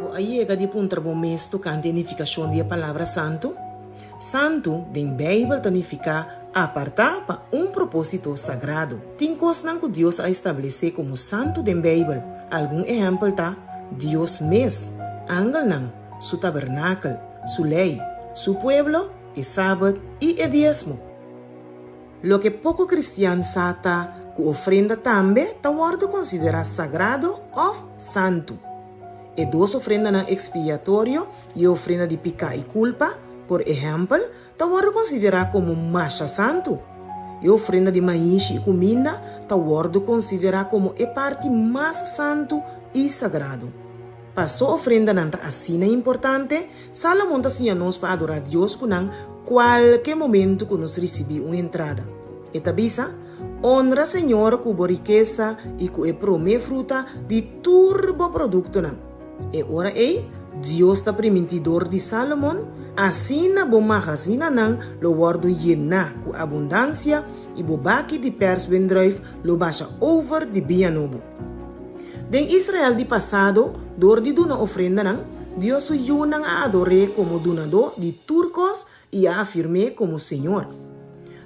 Bo a yega di puntra bo mes tokante e nifikashon di e palabra santu? Santu den Beibel ta nifiká apartá pa un propósito sagrado. Tin kosnan ku Dios a establesé komo santu den Beibel. Algun ehèmpel ta, Dios mes, angelnan, su tabernakel, su lei, su pueblo, e sabat i e diesmo. Loke poko kristian sa ta ku ofrenda tambe ta wòrdu konsiderá sagrado òf santu. E dos ofrendanan ekspiatorio i e ofrenda di piká i kulpa, por ehèmpel, ta wòrdu konsiderá komo masha santu. E ofrenda di maishi i kuminda ta wòrdu konsiderá komo e parti mas santu i sagrado. Pasó ofrendanan ta asina importante, Salomon ta siña nos pa adorá Dios ku nan kualke momentu ku nos risibí un entrada. E ta bisa, Onra Señor ku bo rikesa i ku e promé fruta di tur bo produktonan. E ora ei, Dios ta primintí dor di Salomon, Asina bo magazinanan lo wòrdu yená ku abundansia i bo baki di pèrs wendrùif lo basha over di biña nobo. Den Israel di pasado, dor di duna ofrendanan, Dios su yunan a ador'é komo Dunadó di tur kos i a afirm'é komo Señor.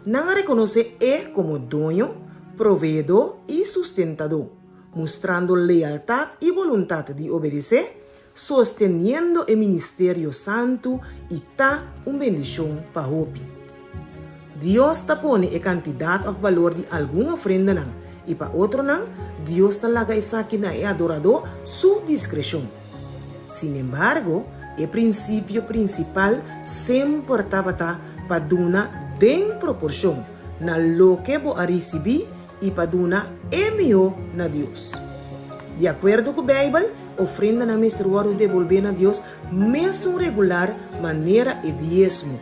Nan a rekonosé E komo Doño, Proveedó i Sustentadó, mustrando lealtat i boluntat di obedesé, sosteniendo e ministerio santu i ta un bendishon pa hopi. Dios ta pone e kantidat òf balor di algun ofrendanan, i pa otronan, Dios ta laga esaki na e adoradó su diskreshon. Sinembargo, e prinsipio prinsipal semper tabata pa duna den proporshon na loke bo a risibí i pa duna e mihó na Dios. Di akuerdo ku Beibel, ofrendanan mester wòrdu debolbé na Dios mesun regular manera e diesmo,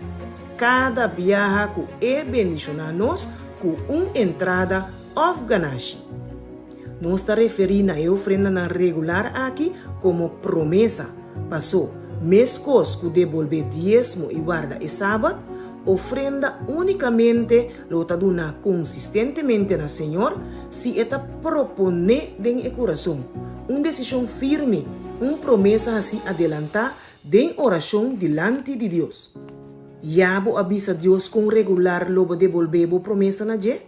kada biaha ku e bendishoná nos ku un entrada òf ganashi. Nos ta referí na e ofrendanan regular aki komo promesa, pasó meskos ku debolbé diesmo i warda e sabat, ofrenda únikamente Lo ta duna konsistentemente na Señor si e ta proponé den e kurason, un desishon firme, un promesa hasí adelantá den orashon dilanti di Dios. Ya bo a bisa Dios kon regular lo bo debolbé bo promesa na dje?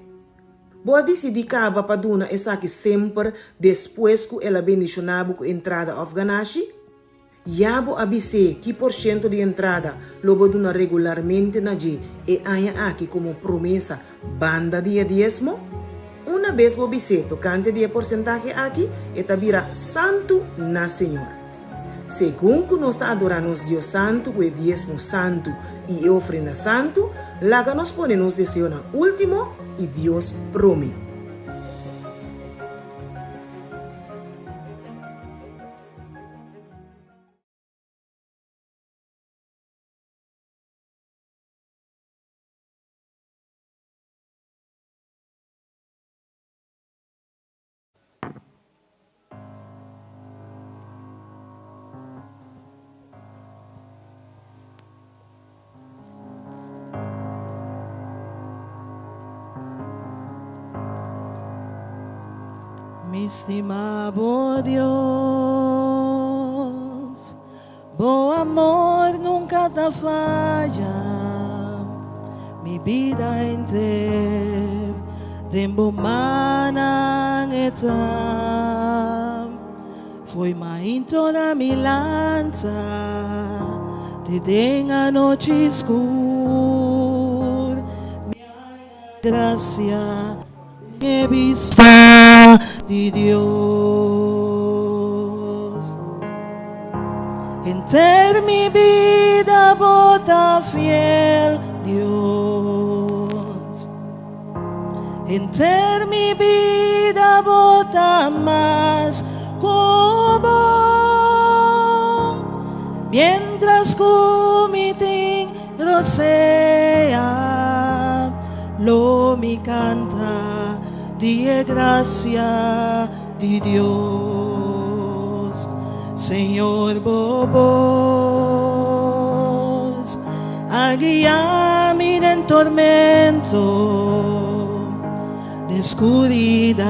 Bo a disidí kaba pa duna esaki semper despues ku el a bendishoná bo ku entrada òf ganashi? Ya bo a bis'é ki porshento di entrada lo bo duna regularmente na dje e aña aki komo promesa banda di e diesmo? Una bes bo bis'é tokante di e porsentahe aki, e ta bira santu na Señor. Segun ku nos ta adorá nos Dios santu ku e diesmo santu i e ofrenda santu, laga nos pone nos deseonan último i Dios promé. Mi stima bo Dios, bo amor nunca ta faya, mi bida henter den bo mannan e ta. Fo'i mainto na mi lanta te den anochi skur, mi haña gracia den e bista di Dios. Henter mi bida bo ta fiel, Dios. Henter mi bida bo ta mas ku bon. Mientras ku mi tin rosea, lo mi kanta di e grasia di Dios. Señor bo bos a guia mi den tormento, den skuridat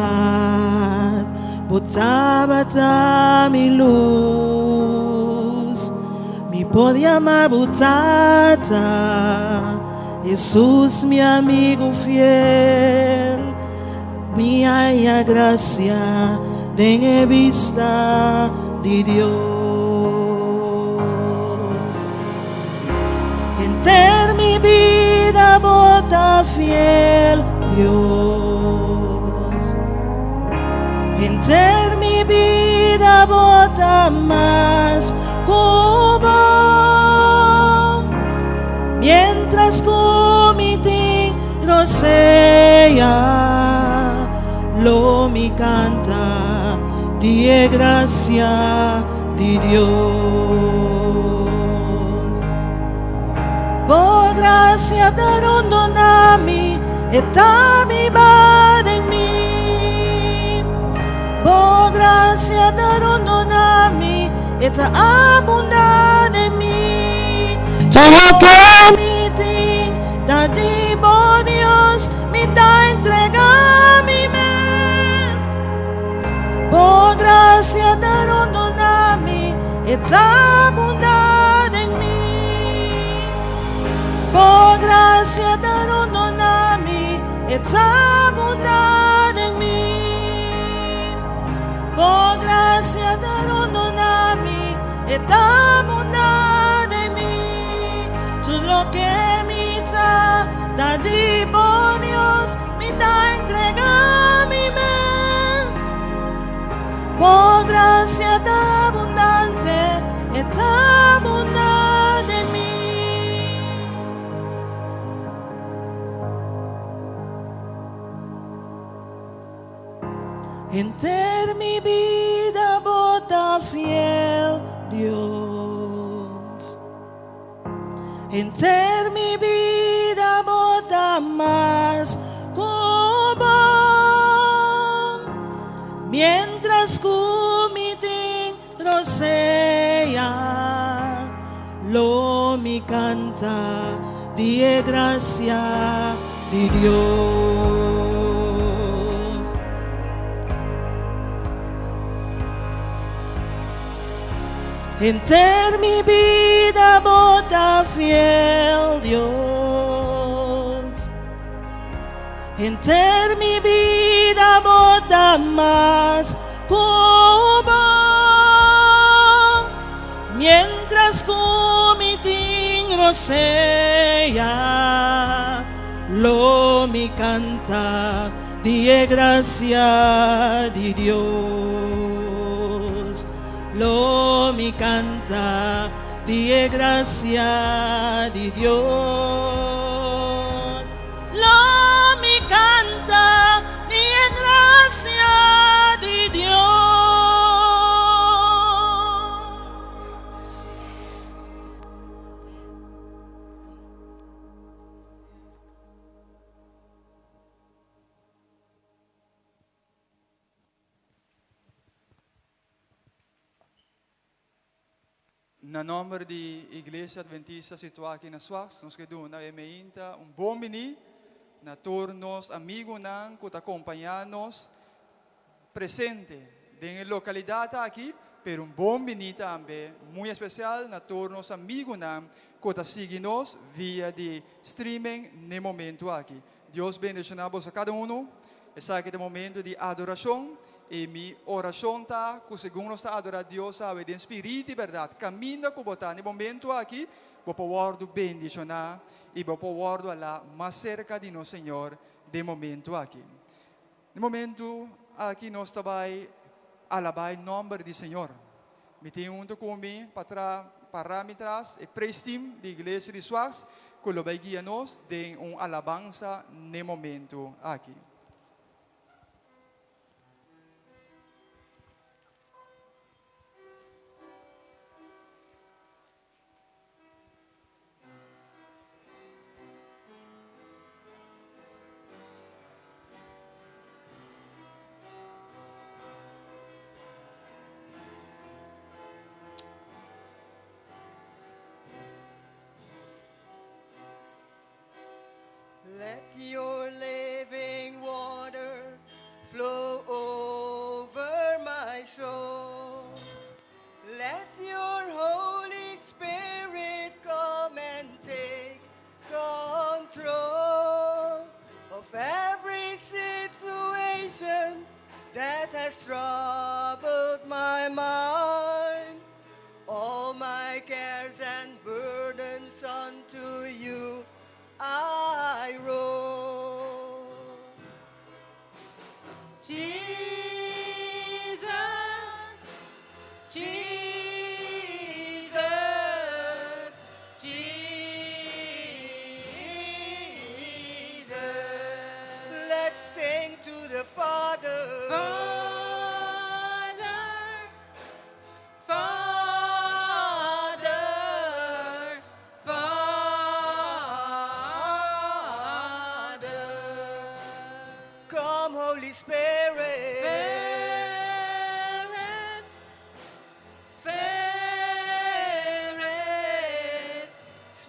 bo tabata mi lus. Mi por yama bo Tata, Hesus mi amigu fiel. Mi haña gracia den e bista di Dios. Henter mi bida bo ta fiel, Dios. Henter mi bida bo ta mas ku bon. Mientras ku mi tin Rosea, lo mi canta di e gracia di Dios. Bo gracia ta rondona mi, e ta biba den mi. Bo gracia ta rondona mi, e ta abunda den mi. Tur loke mi tin Ta di bo Dios mi ta entrega mi mes. Bo gracia ta rondona mi, e ta abunda den mi. Bo gracia ta rondona mi, e ta abunda den mi. Bo gracia ta rondona mi, e ta abunda den mi. Tur loke mi ta, ta di bo Dios, mi ta entrega mi mes. Bo gracia ta abundante, e ta abunda den mi. Henter mi bida bo ta fiel, Dios. Henter mi bida bo ta mas ku bon. Mientras ku mi tin rosea, lo mi kanta di e grasia di Dios. Henter mi bida bo ta fiel, Dios. Henter mi bida bo ta mas ku bon. Mientras ku mi tin rosea, lo mi kanta di e grasia di Dios. Lo mi kanta di e grasia di Dios. Lo mi kanta di e grasia di Dios. Na nòmber di Iglesia Adventista situá aki na Suas, nos ke duna e meinta un bon biní na tur nos amigunan ku ta kompañá nos presente den e lokalidat aki, pero un bon biní tambe muy espesial na tur nos amigunan ku ta sigui nos via di streaming n'e momentu aki. Dios bendishoná boso kada unu. Esaki ta momento di adorashon i mi orashon ta ku segun nos ta adorá Dios awe den spiritu i bèrdat, kaminda ku bo ta na e momento aki, bo por wòrdu bendishoná i bo por wòrdu alá mas serka di nos Señor den momento aki. Na e momento aki nos ta bai alabá e nòmber di Señor. Mi tin huntu ku mi pa tra pará mi tras e praise team di Iglesia di Suas ku lo bai guia nos den un alabansa n'e momentu aki. Let your living water flow over my soul. Let your Holy Spirit come and take control of every situation that has troubled my mind. All my cares and burdens unto you I roll. Jesus, Jesus, Jesus. Let's sing to the Father. Father, Father, Father. Come, Holy Spirit. Spirit, Spirit, Spirit.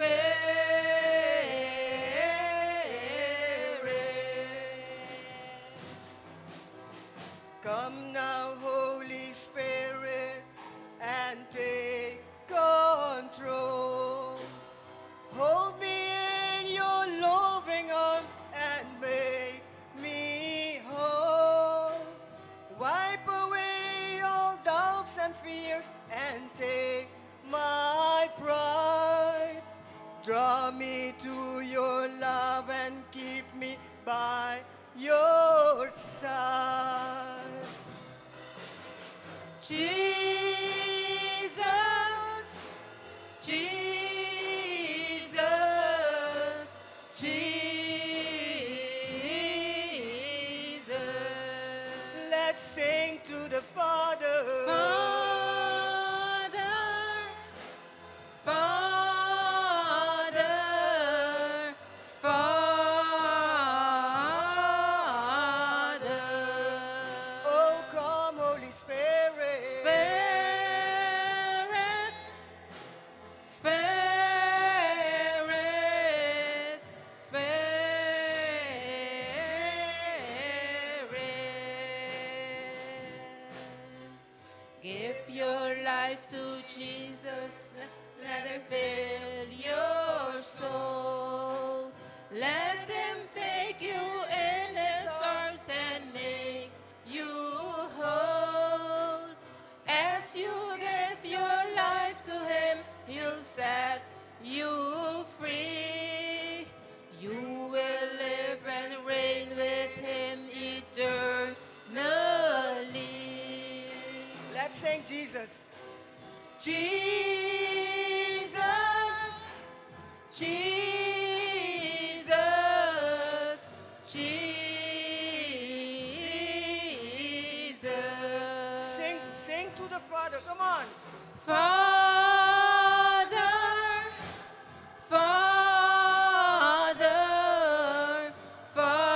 Come now, Holy Spirit, and take control. Hold me in your loving arms and make me whole. Wipe away all doubts and fears and take my pride. Draw me to your love and keep me by your side. Jesus, Jesus, Jesus. Let's sing to the Father. Father, Father, Father. Oh, come, Holy Spirit. Spirit, Spirit, Spirit. Give your life to Jesus, let him fill your soul. Let him take you in his arms and make you whole. As you give your life to him, he'll set you free. You will live and reign with him eternally. Let's sing Jesus. Jesus, Jesus, Jesus. Sing, sing to the Father. Come on. Father, Father, Father.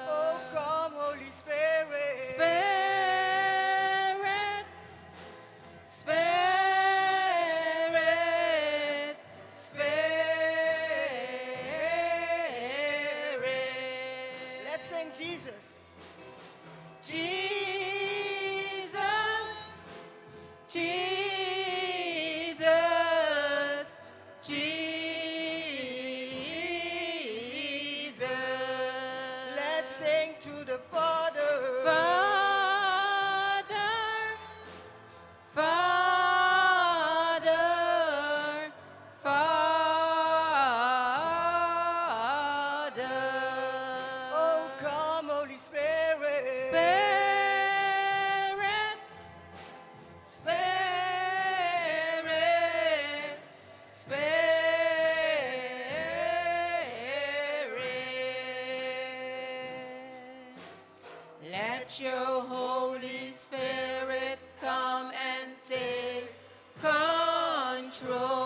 Oh, come, Holy Spirit. Spirit, Spirit, Spirit. Let's sing Jesus. Jesus, Jesus, Jesus. Let's sing to the Father. Father, Father, Father. Oh, come, Holy Spirit. Spirit, Spirit, Spirit. Let your Holy Spirit come and take control.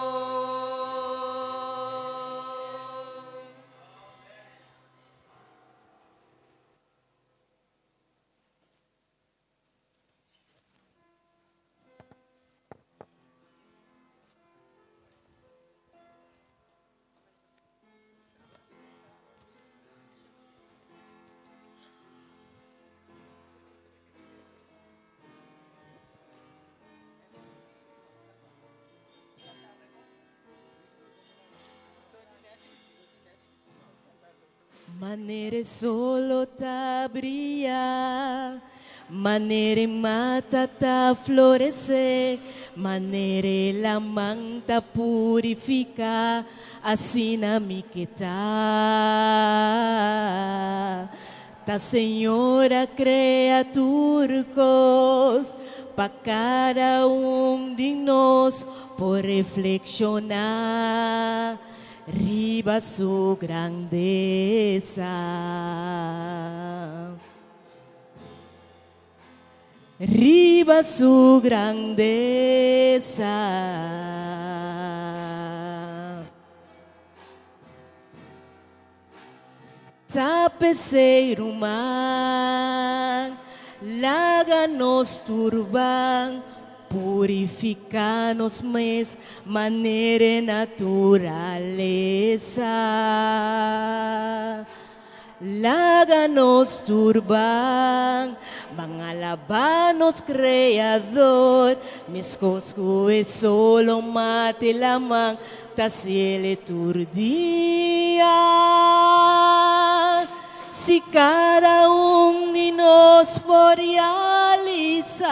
Manere solo ta bria, manere mata ta florece, manere la manta purifica, asina mi que ta. Ta Señora crea turcos, pa cada un di nos por reflexionar riba su grandeza. Riba su grandeza. Tapeceiro man, laga nos turban, purifica-nos mes manere naturaleza. Laga nos turban, van alabanos creador, mis coscu solo mate la man, ta turdia. Si cada un ni nos por realizar,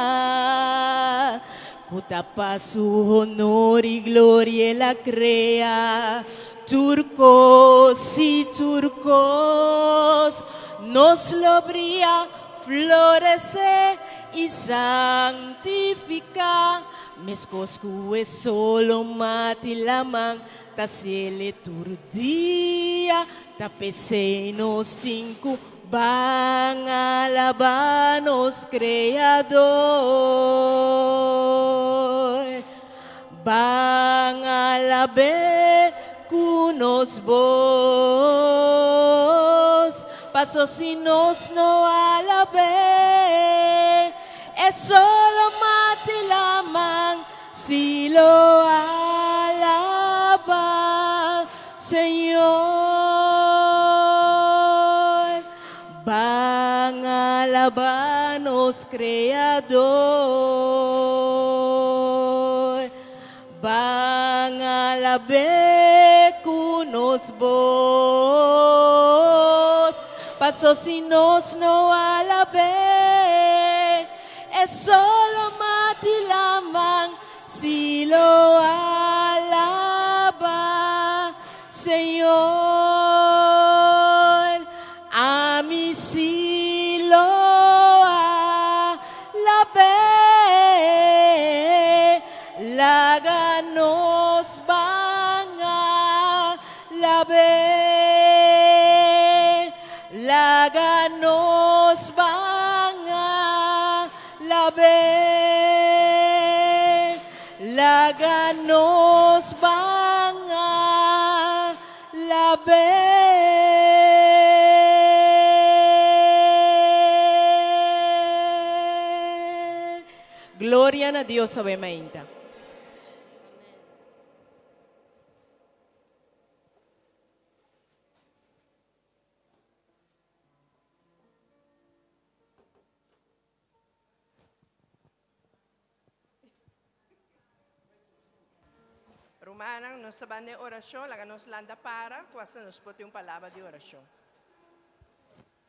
Cuta pa su honor y gloria la crea, turcos y turcos, nos lobría, florece y santifica. Mescoscu es solo mati laman, ta ciele turdia, ta nos tinku, van alabanos creador. Van alabe cunos vos, paso si nos no alabe, es solo matilaman, si lo alaba, Señor. Van alabanos creador, van alabe cunos vos, paso si nos no alabe, es solo matilaman, si lo alaba, Señor, a mi si lo alabe, alab'é, laga nos ban alab'é, laga nos ban alab'é. Gloria na Dios awe mainta. Rumannan, nos ta ban den orashon, laga nos lanta para, ku asta nos por tin un palabra di orashon.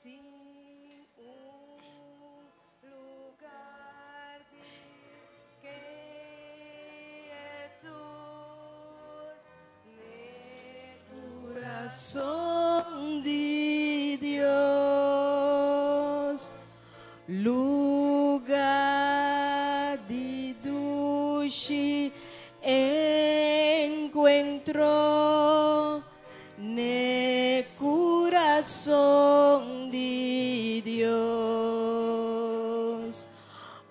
Tin un lugar di quietud n'e Corazón di Dios, lugar di dushi encuentro n'e curason di Dios.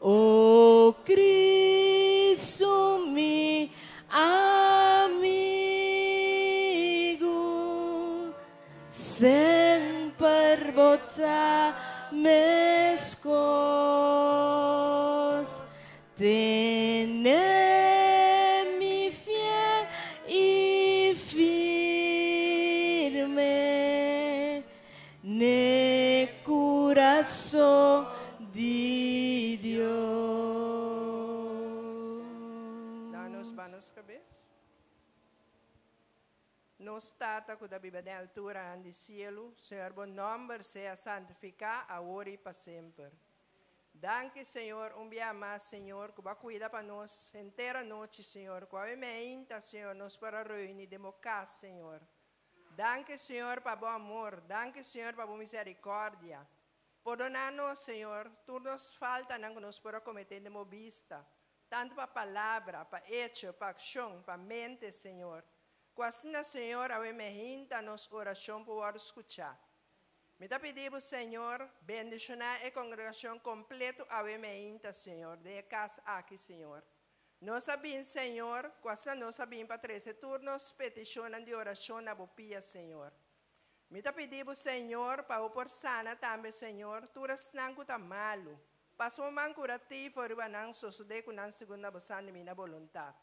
O Cristo mi amigo, semper bo ta mescos. Tene mi fiel i firme n'e kurason di Dios. Laga nos ba nos kabes. Nos Tata ku ta biba den alturanan di sielu, Señor bo nòmber sea santifiká awor i pa semper. Danki Señor un bia mas Señor ku bo a kuida pa nos henter anochi Señor ku awe meinta Señor nos por a reuni den bo kas Señor. Danki Señor pa bo amor danki Señor pa bo misericordia. Pordona nos Señor tur nos faltanan ku nos por a komete den bo bista tantu pa palabra pa echo pa akshon pa mente Señor. Ku asina Señor awe meinta nos orashon por wòrdu skuchá. Mi ta pidi bo, Señor, bendishoná e kongregashon kompleto awe meinta, Señor, den e kas aki, Señor. Nos a bin, Señor, ku asina nos a bin pa trese tur nos petishonnan di orashon na bo pia, Señor. Mi ta pidi bo, Señor, pa bo por sana tambe, Señor, tur esnan ku ta malu. Pasa un man kurativo riba nan, sosodé ku nan segun na bo san dimina boluntat.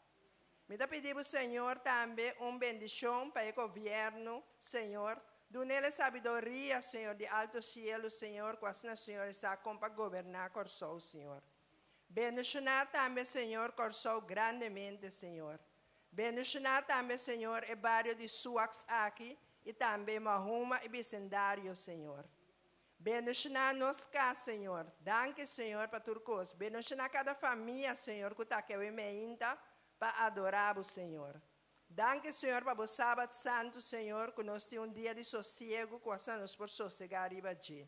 Mi ta pidi bo Señor tambe un bendicion pa e gobierno, Señor, dunele sabidoria, Señor, di alto cielo, Señor, cu asina Señor e sa con pa goberna Corsou, Señor. Bendiciona tambe, Señor, Corsou grandemente, Señor. Bendiciona tambe, Señor, e bario di Suax aki y tambe Mahuma y bicendario, Señor. Bendiciona nos cas, Señor. Danki, Señor, pa tur cos. Bendiciona cada famia, Señor, cu ta aki awe meinta pa adora Bo, Señor. Danki, Señor, pa Bo Sabat Santu, Señor, cu nos tin un dia di sosiego cu asina nos por sosega riba dje.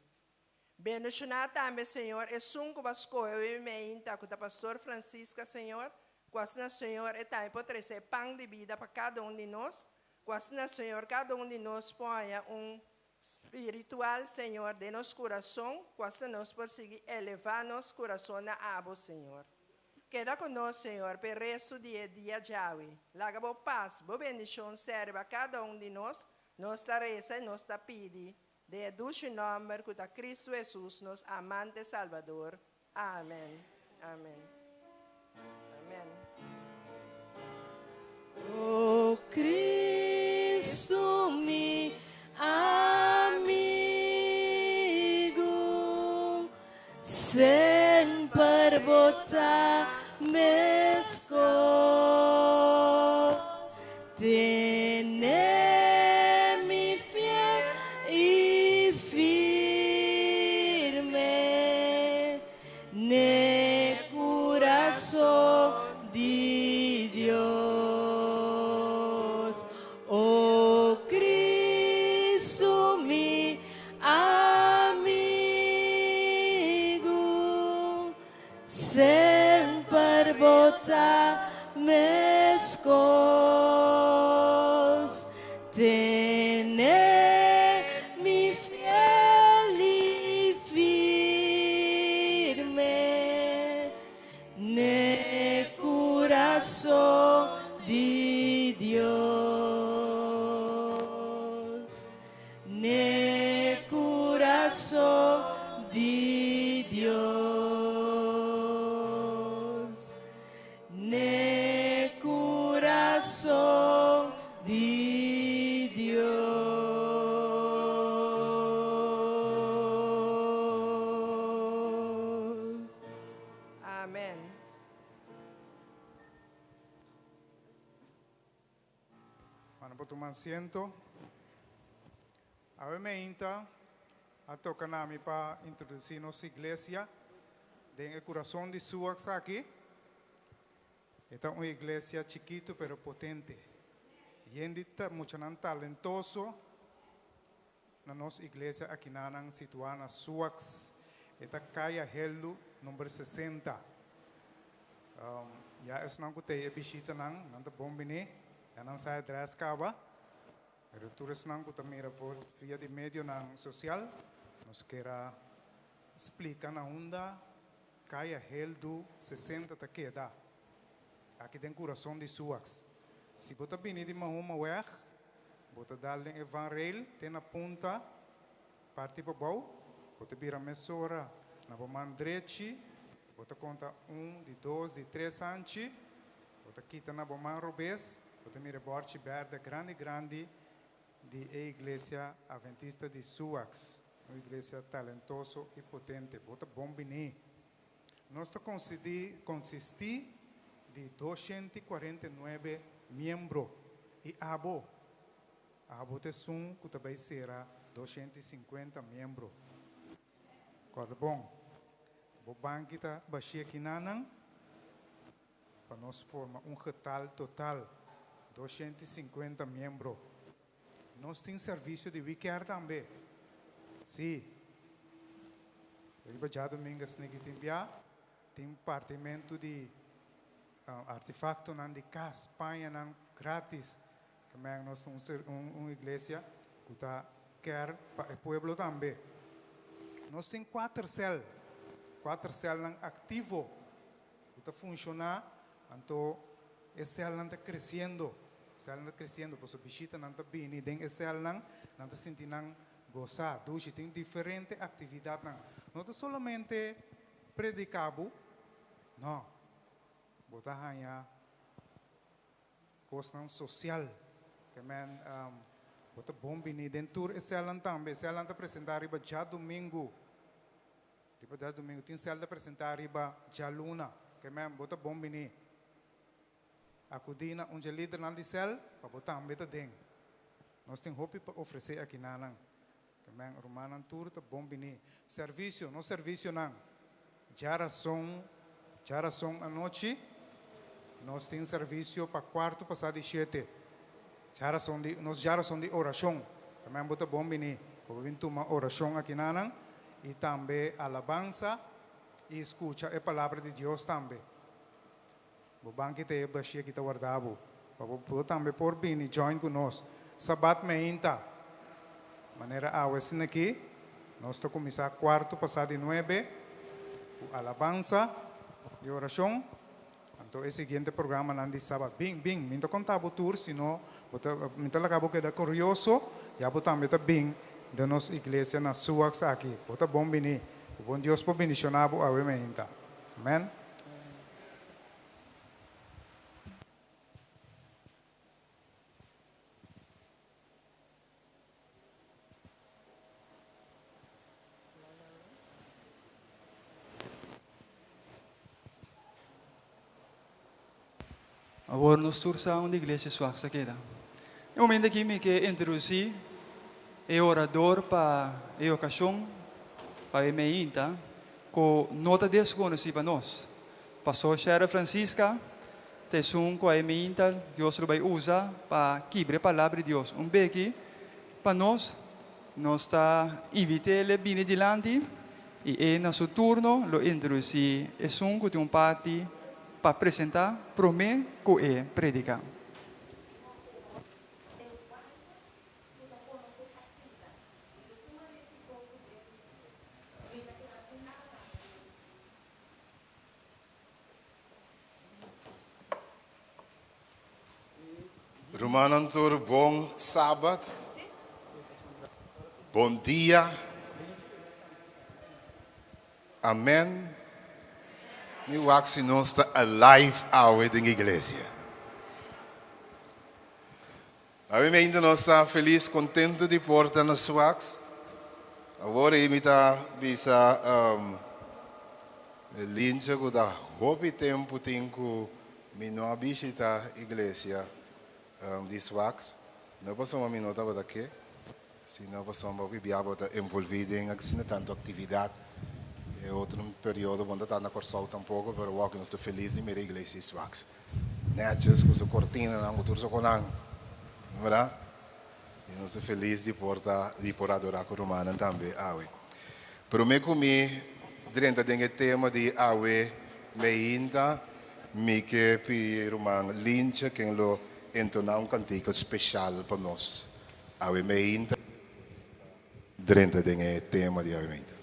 Bendiciona tambe, Señor, esun cu bo a scoge awe meinta, cu ta Pastor Francisca, Señor, cu asina, Señor, e tambe por trece e pan di bida pa cada un di nos, cu asina, Señor, cada un di nos por haña un Spiritual, Señor, den nos kurason, ku asina nos por sigui elevá nos kurason na Abo, Señor. Keda ku nos, Señor, p'e restu di e dia djawe. Laga Bo pas, Bo bendishon ser riba kada un di nos, nos ta resa i nos ta pidi, den e dushi nòmber ku ta Kristu Hesus, nos amante Salbador. Amen. Amen. Amen. O Cristo mi amigo, semper bo ta mescos, tene mi fiel i firme n'e kurason di Dios. Tene mi fiel i firme n'e kurason di Dios, n'e kurason di Dios, N'e kurason di Dios. Amen. Mano por tuma asiento. Awe meinta a toca na mi pa introduci nos iglesia den e curason di Suax aki. E ta un iglesia chikito pero potente. Yen di muchanan talentoso na nos iglesia akinanan situa na Suax. E ta Kaya Heldu number 60. Ya esnan ku tei e bishitanan, nan ta bon bini. Ya nan sa e adres kaba. Pero tur esnan ku ta mira for via di medionan sosial, nos kier a splika na unda Kaya Heldu 60 ta keda, aki den kurason di Suaks. Si bo ta bini di Mahumaweg, bo ta dal den e vangrail te na punta parti pabou, bo ta bira mesora na bo man drechi, bo ta konta un, di dos, di tres hanchi, Bo ta kita na bo man robes, bo ta mira e bòrchi bèrdè grandi grandi di e Iglesia Aventista di Suax, un iglesia talentoso i potente. Bo ta bon biní. Nos ta konsistí di 249 miembro i abo, abo ta esun ku ta bai sera 250 miembro. Kòrda bon, bo banki ta bashí akinanan. Pa nos forma un getal total, 250 miembro. Nos tin servisio di wikèr tambe. Sí. Riba djadumingu esniki tin bia, tin partimentu di artefaktonan di kas, pañanan grátis. También nos ta un iglesia ku ta kèr pa e pueblo tambe. Nos tin kuater sèl, kuater sèlnan aktivo. Ku ta funshoná, anto e sèlnan ta kresiendo, sèlnan ta kresiendo, pasobra bishitanan ta bini den e sèlnan, nan ta sinti nan gosá, dushi. Tin diferente aktividatnan. No ta solamente prediká bo, no, bo ta haña kosnan sosial. Ke men bo ta bon bini den tur e sèlnan tambe. E sèlnan ta presentá riba djadumingu. Riba djadumingu tin sèl ta presentá riba djaluna. Ke men bo ta bon bini. Akudí na un dje lidernan di sèl pa bo tambe ta den. Nos tin hopi pa ofresé akinanan. Ke men rumannan tur ta bon bini. Servisio, nos servisionan djarason, djarason anochi nos tin servisio pa kuartu pasá di shete. Djarason di, nos djarason di orashon. Ke men bo ta bon bini. Bo por bin tuma orashon akinanan. I tambe alabansa i skucha e palabra di Dios tambe. Bo banki ta e bashia ki ta warda bo, pa bo por tambe por bini join ku nos. Sabat meinta, manera awe asin'aki, nos ta kuminsá kuartu pasá di nuebe ku alabansa i orashon. Anto e siguiente programanan di sabat. Bin, bin, mi no ta konta bo tur, sino bo ta, mi ta laga bo keda kurioso, ya bo tambe ta bin den nos iglesia na Suax aki. Bo ta bon bini. Ku bon Dios por bendishoná bo awe meinta. Amen. Awor nos tur sa unda Iglesia Suak sa keda. E momento aki mi ke introdusí e orador pa e okashon, pa e meinta, ku no ta deskonosí pa nos. Pastor Sherry Francisca ta esun ku a e meinta Dios lo bai usa pa kibra e palabra di Dios un beki pa nos. Nos ta invit'é bini dilanti i e na su turno lo introdusí esun ku tin un parti pa presentá promé ku e prediká. Rumannan tur bon Sabat. Bon dia. Amen. Mi wak si nos ta alive awe den iglesia. Awe meinta nos ta felis kontentu di por ta na Swax. Awor ei mi ta bisa um, Linche ku ta hopi tempu tin ku mi no a bishita iglesia um, di Swax. No pasobra mi no tabata ke, sino pasobra hopi bia bo ta envolví den asina tantu aktividat. E otro periodo bo no ta ta na Kòrsou tampoko, pero wou ku nos ta felis di mira iglesia di Swax. Netjes ku su kortinanan ku tur su konan, verdad? I nos ta felis di por ta di por adorá ku rumannan tambe awe. Promé ku mi drenta den e tema di awe meinta, mi ke pidi ruman Lintje ken lo entoná un kantika speshal pa nos awe meinta. Drenta den e tema di awe meinta.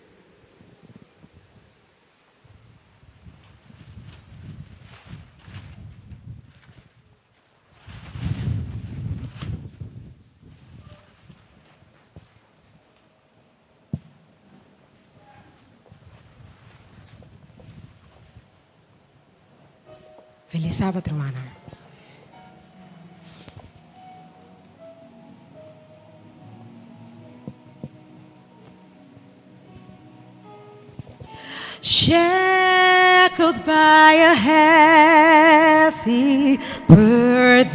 Feliz Sabat, rumannan. Shackled by a heavy burden,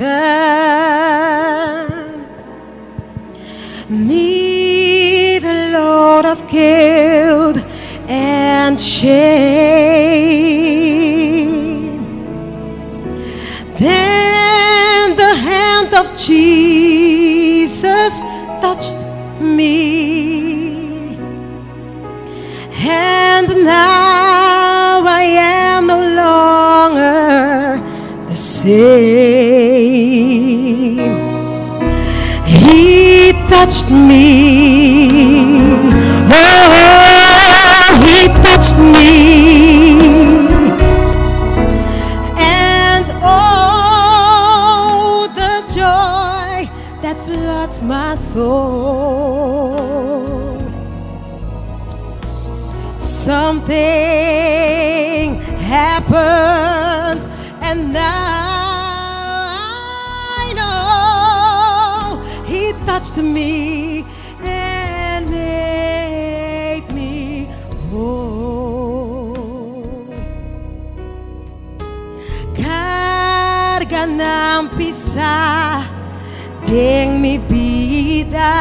Neath the load of guilt and shame. Then the hand of Jesus touched me. And now I am no longer the same. He touched me. Oh, he touched me. And oh, the joy that floods my soul. Something happens, and now I know He touched me and made me whole. Karganan pisá den mi bida.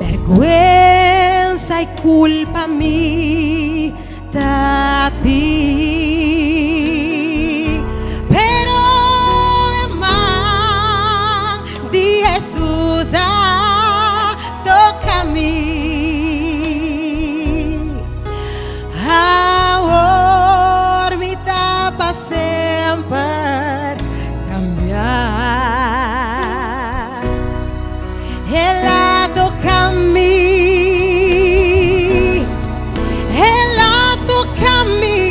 Bèrgwensa i kulpa mi ta tin. Pero e man di Hesus a toka mi. Awor mi ta pa semper cambiá. El a toca mi, El a toca mi.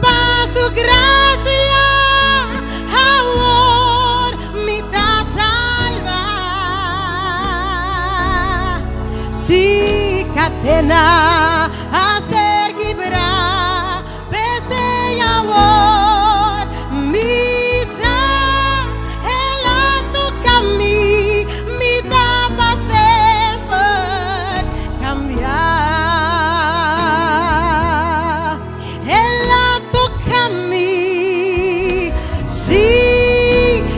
Pa su gracia awor mi ta salva. Si cadena a ser kibrá, p'esei awor mi sa El a toca mi, mi ta pa semper cambiá. El a toca mi, sí,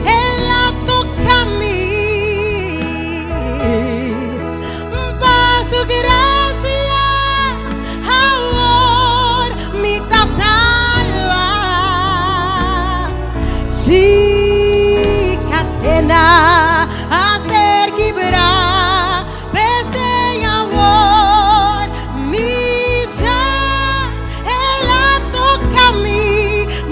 El a toca mi. Pa su gracia awor mi ta salva. Sí, cadena a ser kibrá, p'esei awor mi sa El a toca mi,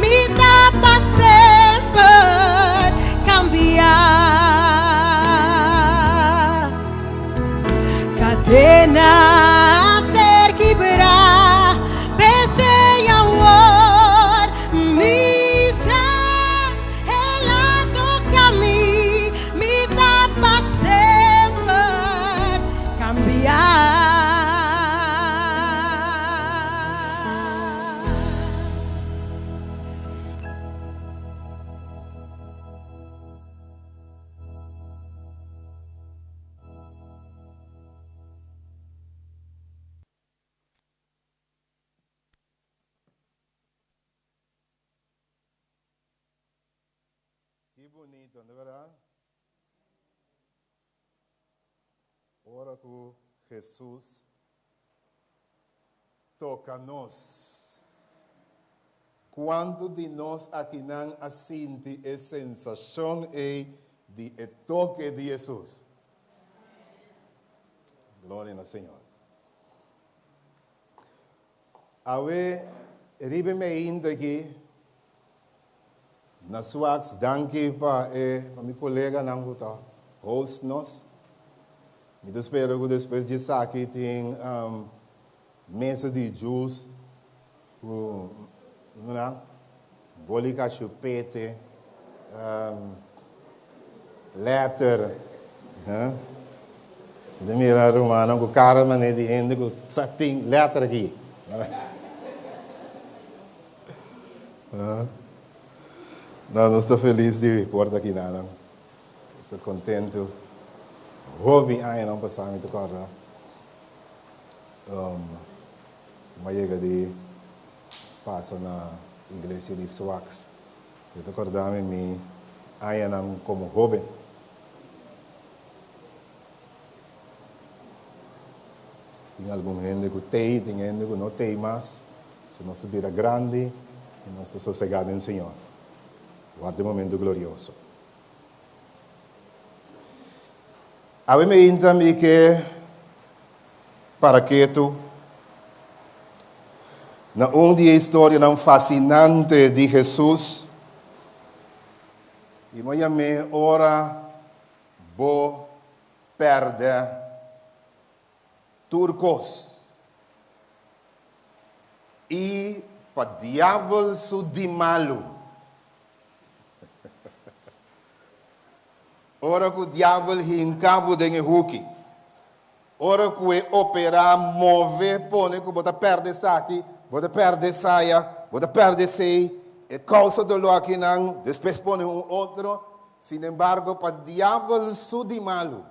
mi ta pa semper cambiá. Cadena a ser kibrá, p'esei awor. Ki bunito, no berdad? Ora ku Jesus toka nos. Kuantu di nos akinan a sinti e sensashon ei di e toke di Jesus? Gloria na Señor. Awe riba e meinta aki na Swaks, danki pa e pa mi koleganan ku ta host nos. Mi ta spera ku despues di esaki tin mesa di juice ku boli kashupete, letter. Mi ta mira rumannan ku kara manera di hende ku sa tin letter aki. No, nos ta felis di por ta aki nan. Nos ta kontentu. Hopi añanan pasá mi ta kòrda mi a yega di pasa na iglesia di Swaks. Mi ta kòrda mi mi añanan komo hóben. Tin algun hende ku t'ei, tin hende ku no t'ei mas. So nos ta bira grandi i nos ta sosegá den Señor. Warda e momento glorioso. Awe mi inta mi ke para ketu na un di e historianan fasinante di Hesus i mi a yam'é Ora Bo Pèrdè Tur Kos. I pa diabel su di malu. Ora ku diabel hinka bo den e huki, ora ku e operá, move, pone ku bo ta pèrdè esaki, bo ta pèrdè esaya, bo ta pèrdè esei, e kousa doló akinan, despues pone un otro. Sinembargo, pa diabel su di malu,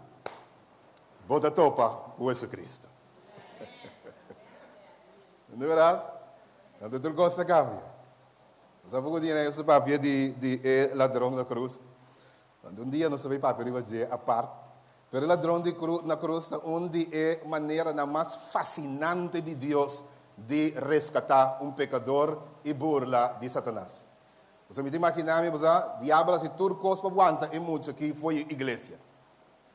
bo ta topa ku Jesucristo. No berdad? Anto tur kos ta kambia. Nos a poko dia nos ta papia di di e ladron na krus. Anto un dia nos ta bai papia riba dje apart. Pero e ladron di kru na krus ta un di e maneranan mas fasinante di Dios di reskatá un pekador i burla di Satanas. Pasobra mi ta imaginá mi, bo sa, diabel a hasi tur kos pa wanta e mucha aki fo'i e iglesia.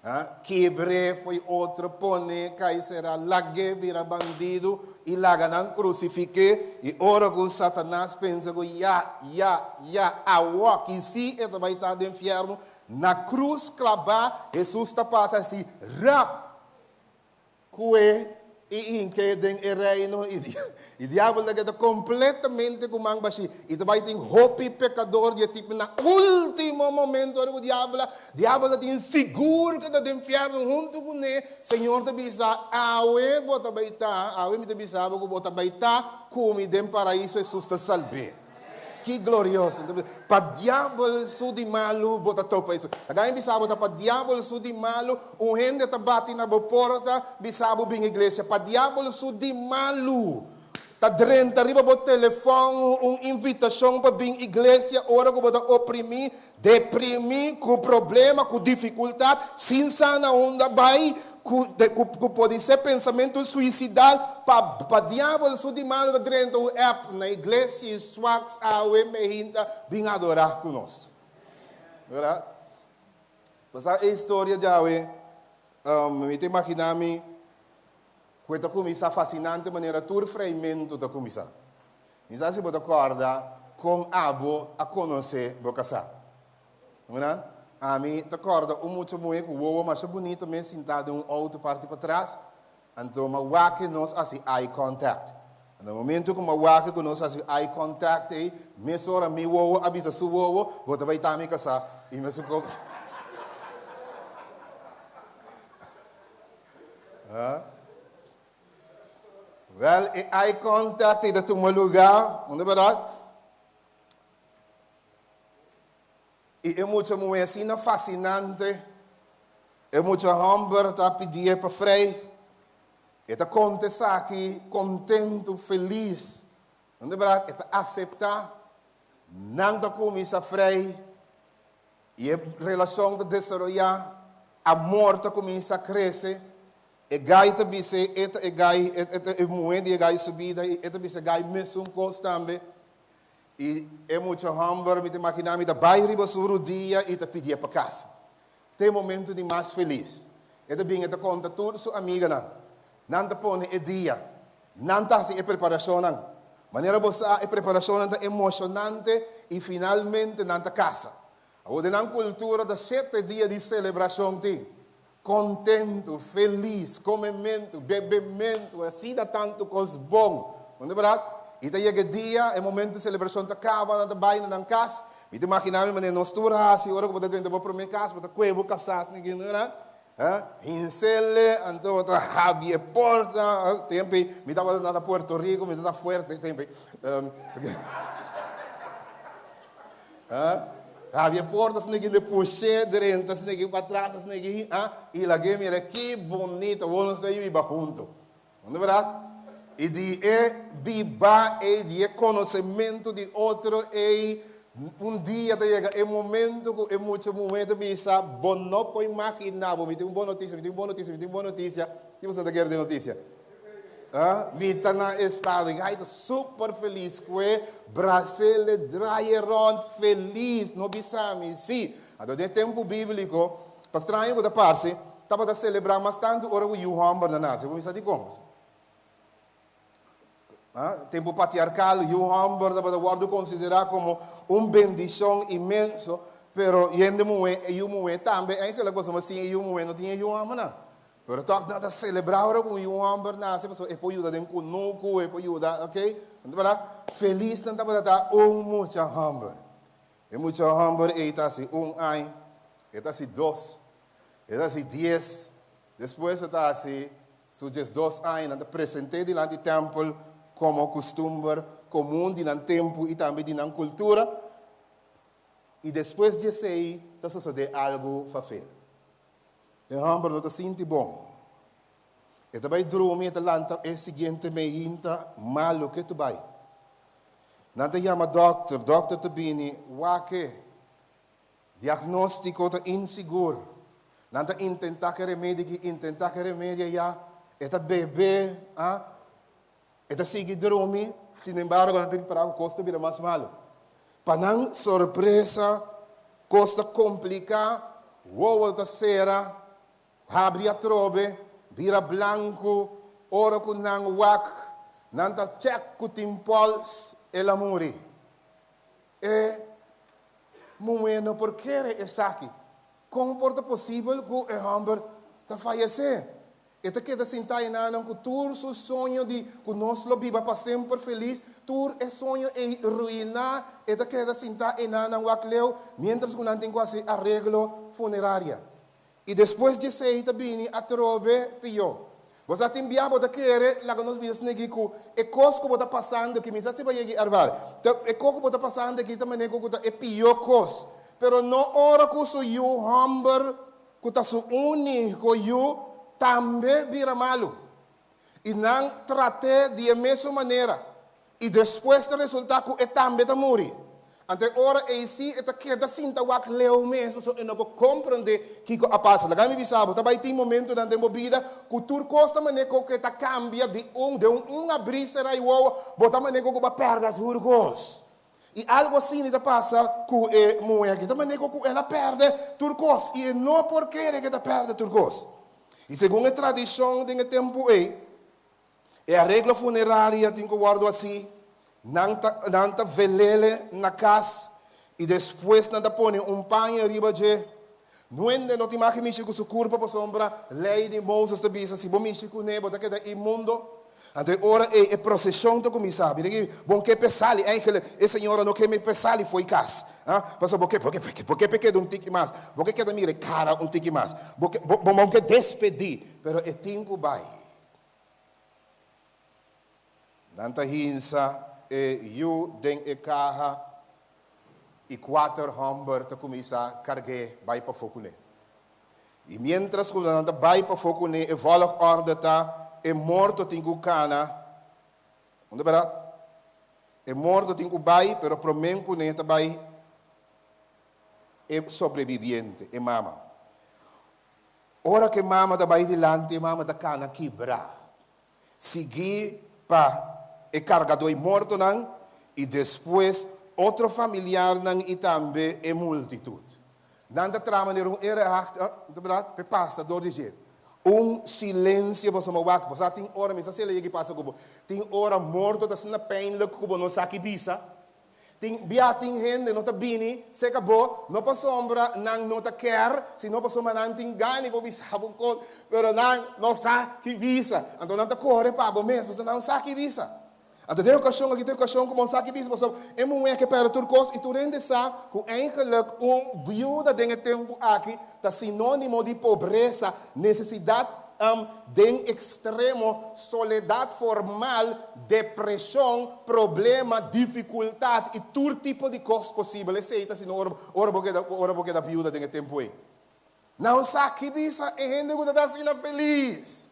Ha kebr'é fo'i otro, pon'é kai será, lag'é bira bandidu i laga nan krusifik'é. I ora ku Satanas pensa ku ya, ya, ya, awor ki sí e ta bai ta den fièrnu, na krus klabá, Hesus ta pasa hasi rap Kue i hinke den e reino i diabel ta keda kompletamente ku man bashí i ta bai tin hopi pekador di e tipo na ultimo momento ora ku diabel a diabel ta tin sigur ku e ta den fièrnu huntu kuné Señor ta bisa awe bo ta bai ta awe mi ta bisa bo ku bo ta bai ta ku mi den paraiso Hesus ta salb'é. Ki glorioso! Pa diabel su di malu bo ta topa eso. Laga mi bisa bo ta pa diabel su di malu un hende ta bati na bo porta bisa bo bin iglesia. Pa diabel su di malu ta drenta riba bo telefòn un invitashon pa bin iglesia ora ku bo ta oprimí, deprimí, ku problema, ku difikultat, sin sa na unda bai. Ku ku podisé pensamentu suisidal pa pa diabel su di malu ta drenta un app na iglesia i swaks awe mehinta bin adorá ku nos. Verdad? Pasá e historia djawe mi ta imaginá mi ku e ta kuminsá fasinante manera tur freimentu ta kuminsá. Mi sa si bo ta kòrda kon abo a konosé bo kasá. Mira, ami ta kòrda un mucha muhé ku wowo masha bunito mes sintá den un outo parti patras, anto m'a wak nos hasi eye contact. Na momento ku m'a wak ku nos hasi eye contact ei, mesora mi wowo a bisa su wowo, bo ta bai ta mi kasá. I mesun kos. Wèl, e eye contact ei ta tuma lugá, unda bèrdat? I e mucha muhé asina fasinante, e mucha hòmber ta pidié pa frei. E ta konta esaki kontentu, felis. No ta bèrdat? E ta aseptá. Nan ta kuminsá frei. I e relashon ta desaroyá, amor ta kuminsá krese. E gai ta bis'é, e ta e gai, e ta e muhé di e gai su bida, i e ta bisa e gai mesun kos tambe. I e mucha hòmber, mi ta imaginá mi, ta bai riba su rudia i ta pidié pa kasa. Ta e momentu di mas felis. E ta bin, e ta konta tur su amiganan. Nan ta pone e dia. Nan ta hasi e preparashonnan. Manera bo sa, e preparashonnan ta emoshonante i finalmente nan ta kasa. Awor den nan kultura ta shete dia di selebrashon tin. Kontentu, felis, komementu, bebementu, asina tantu kos bon. No ta bèrdat? I ta yega e dia, e momentu di selebrashon ta kaba, nan ta bai na nan kas. Mi ta imaginá mi manera nos tur hasi ora ku bo ta drenta bo promé kas, bo ta kue bo kasá asina aki, no ta bèrdat? Hinsele, anto bo ta habri e porta. Tempu ei mi tabata na Puerto Rico, mi tabata fuerte tempu ei. Habri e porta asina aki, de push'é drenta asina aki patras asina aki, i lag'é mira ki bunito, awor nos ta biba hunto. No ta bèrdat? I di e biba ei, di e konosementu di otro ei, un dia ta yega e momento ku e mucha muhé ta bisa, Bo no por imaginá bo, mi tin un bon notisia, mi tin un bon notisia, mi tin un bon notisia. Ki boso ta kere den notisia? Mi ta na estado i ai ta super felis ku e brasele draai e rònt felis, no bisa mi si. Anto den e tempu bíbliko, pa straño ku ta parse, Tabata selebrá mas tantu ora ku yu hòmbernan nase. Bo mester di kon? Tempu patriarkal, yu hòmber tabata wòrdu konsiderá komo un bendishon inmenso, pero hende muhé, e yu muhé tambe, enkele kos mas sin e yu muhé no tin e yu hòmbernan. Pero tòg nan ta selebrá ora ku un yu hòmber nase pasobra e por yuda den kunuku, e por yuda, oke. Felis nan tabata ta un mucha hòmber. E mucha hòmber ei ta hasi un aña, e ta hasi dos, e ta hasi dies, despues e ta hasi su diesdos aña. Nan ta present'é dilanti tèmpel komo kustumber komun di nan tempu i tambe di nan kultura. I despues di esei ta sosodé algu fafel. E hòmber no ta sinti bon. E ta bai drumi, e ta lanta e siguiente meinta malu ke tu bai. Nan ta yama dòkter, dòkter ta bini, wak e diagnóstiko ta insigur. Nan ta intentá ku e remedi aki, intentá ku e remedi ayá. E ta bebe, a, e ta sigui drumi, sinembargo nan ta ripará ku kos ta bira mas malu. Pa nan sorpresa, kos ta kompliká, wowo ta sera, Habri atrobe, bira blanku, ora ku nan wak, nan ta chèk ku tin pòls, el a muri. E muhé no por kere esaki. Kon por ta posibel ku e hòmber ta fayesé? E ta keda sintá enanan ku tur su soño di ku nos lo biba pa semper felis, tur e soño ei ruiná, e ta keda sintá enanan wak leu, miéntras ku nan tin ku hasi areglo funeraria. I despues di esei ta bini atrobe pió. Bo sa tin bia bo ta kere laga nos bisa snegi ku e kos ku bo ta pasando aki, mi sa si bo a yega i arvar, ta e kos ku bo ta pasando aki ta manera ku ta e pió kos. Pero no ora ku su yu hòmber, ku ta su úniko yu, tambe bira malu. I nan trat'é di e mesun manera. I despues ta resultá ku e tambe ta muri. Anto e ora ei sí e ta keda sinta wak leu mes pasobra e no por komprondé kiko a pasa. Laga mi bisa bo, ta bai tin momentunan den bo bida ku tur kos ta manera ku ke ta kambia di un den un un abrí será i wowo, bo ta manera ku bo a pèrdè tur kos. I algu asina ta pasa ku e muhé aki, ta manera ku el a pèrdè tur kos i e no por kere ku e ta pèrdè tur kos. I segun e tradishon den e tempu ei, E areglo funeraria tin ku wòrdu hasí, nan ta nan ta velele na kas i despues nan ta pone un paña riba dje. Nuende no tin mag mishi ku su kurpa pasobra Lei di Moses ta bisa si bo mishi kuné bo ta keda inmundo. Anto e ora ei e proseshon ta kuminsá. Mira aki, bo ke pesali, eigenlijk e señora no ke mi pesali fo'i kas. Ah, pasobra bo ke bo ke bo ke pe keda un tiki mas, bo ke keda mira e kara un tiki mas, bo ke bo bo ke despedí, pero e tin ku bai. Nan ta hinsa e yu den e kaha i kuater hòmber ta kuminsá karg'é bai pafó kuné. I miéntras ku nan ta bai pafó kuné, e vòlgòrde ta, e morto tin ku kana. Unda bèrdat? E morto tin ku bai, pero promé kuné ta bai. e sobreviviente, e mama. Ora ku e mama ta bai dilanti, e mama ta kana kibrá, siguí pa e kargadó i mortonan, i despues otro familiarnan i tambe e multitut. Nan ta traha manera un era pa e pasa dor di dje. Un silensio pasobra wak, bo sa tin ora, mi sa si el a yega i pasa ku bo, tin ora morto ta asina pijnlijk ku bo no sa ki bisa. Tin bia tin hende no ta bini serka bo, no pasobra nan no ta ker, sino pasobra nan tin gana di por bisa bo un kos, pero nan no sa ki bisa. Anto nan ta kore pa bo mes, pasobra nan no sa ki bisa. Anto den okashon aki ta e okashon ku bo no sa ki bisa, pasobra e muhé ke pèrdè tur kos i tur hende sa ku eigenlik un biuda den e tempu aki ta sinónimo di pobresa, nesesidat Den ekstremo, soledat formal, depreshon, problema, difikultat i tur tipo di kos posibel. Esei ta asina ora ora bo keda ora bo keda biuda den e tempu ei. Nan sa ki bisa e hende ku ta ta asina felis.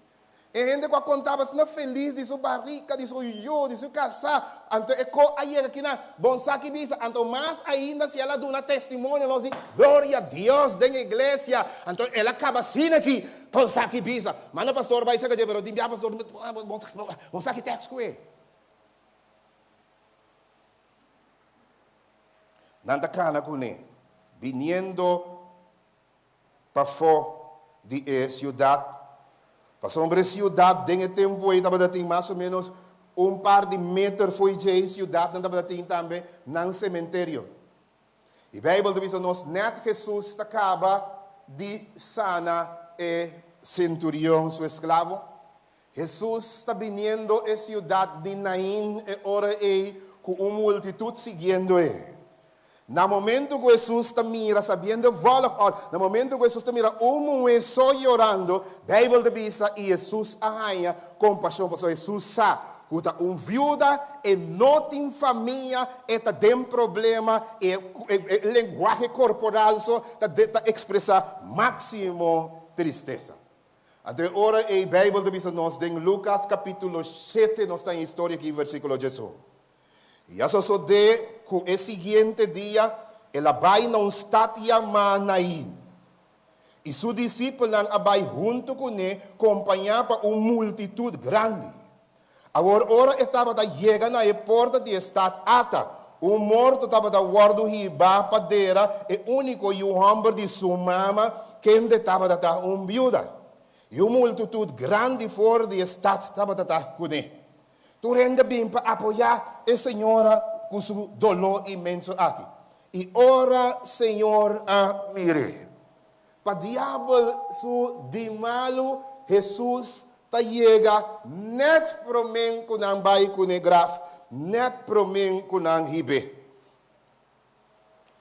E hende ku a kontaba asina felis di su barika, di su yu, di su kasá. Anto e ko a yega kinan. Bon sa ki bisa. Anto mas ainda si el a duna testimonio nos di gloria Dios den iglesia. Anto el a kaba asina aki. Bon sa ki bisa. Manda pastor bai saka dje pero tin bia pastor bon sa ki tèks ku e. Nan ta kana kuné biniendo pafó di e siudat, pasobra e siudat den e tempu ei tabata tin mas o ménos un par di meter fo'i dje e siudatnan tabata tin tambe nan sementerio. I Beibel ta bisa nos nèt Hesus ta kaba di sana e senturion su esklabo. Hesus ta biniendo e siudat di Nain e ora ei ku un multitut siguiendo e. Na momento ku Hesus ta mira, sabiendo volg ol, na momento ku Hesus ta mira un muhé so yorando, Beibel ta bisa, i Hesus a haña kompashon, pasobra Hesus sa ku ta un viuda, e no tin famia, e ta den problema, i e lenguahe korporal so ta ta ekspresá máksimo tristesa. Anto e ora ei Beibel ta bisa nos den Lukas kapítulo shete, nos ta en historia aki, versíkulo diesun. I a sosodé ku e siguiente dia el a bai na un stat yamá Nain. I su disipelnan a bai huntu kuné kompañá pa un multitut grandi. Awor ora e tabata yega na e porta di e stat, ata, un morto tabata wòrdu hibá pa dera e úniko yu hòmber di su mama, kende tabata ta un biuda. I un multitut grandi for di e stat tabata ta kuné. Tur hende bin pa apoyá e señora ku su doló inmenso aki. I ora Señor a mir'é, pa diabel su di malu, Hesus ta yega nèt promé ku nan bai kuné graf, nèt promé ku nan hib'é.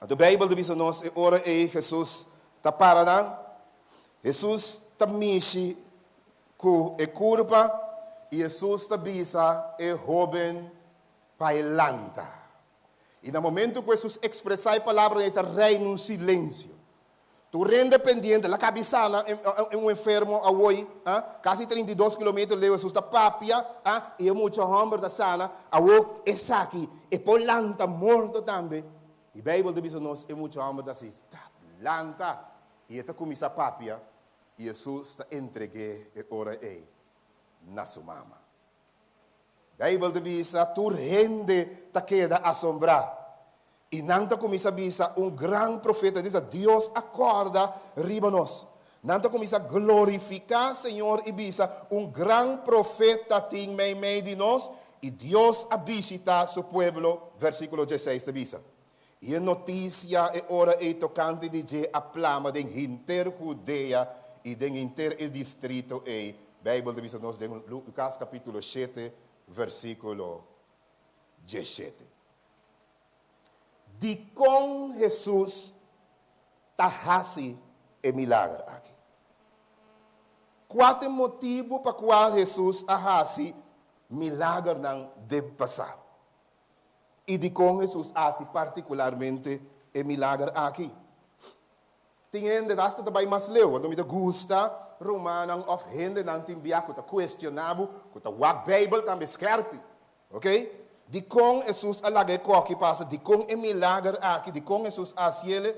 Anto Beibel ta bisa nos e ora ei Hesus ta para nan, Hesus ta mishi Ku e kurpa, i Hesus ta bisa e hóben pa e lanta. I na momentu ku Hesus ekspresá e palabranan ei ta reina un silensio. Tur hende pendiente, la kabi sana un enfermo awoi, kasi 32 kilometer leu Hesus ta papia, i e mucha hòmber ta sana, awor esaki e por lanta morto tambe. I Beibel ta bisa nos e mucha hòmber ta hasi, Lanta! I e ta kuminsá papia. I Hesus ta entreg'é e ora ei na su mama. Beibel ta bisa, Tur hende ta keda asombrá, i nan ta kuminsá bisa, Un gran profeta di Dios a kòrda riba nos. Nan ta kuminsá glorifiká Señor i bisa, Un gran profeta tin meimei di nos, i Dios a bishitá su pueblo, versíkulo dieseis ta bisa. I e notisia e ora ei tokante di dje a plama den henter Hudea i den henter e distrito ei. Beibel ta bisa nos den Lukas kapítulo shete, versíkulo diesshete. Dikon Hesus ta hasi e milager aki? Kua ta e motibu pa kual Hesus a hasi milagernan den pasado? I dikon Hesus a hasi partikularmente e milager aki? Tin hende asta ta bai mas leu, anto mi ta gusta rumannan òf hendenan tin bia ku ta kuestioná bo, ku ta wak Beibel tambe skèrpi. Oke? Dikon Hesus a laga e kòki pasa? Dikon e milager aki? Dikon Hesus a hasiel?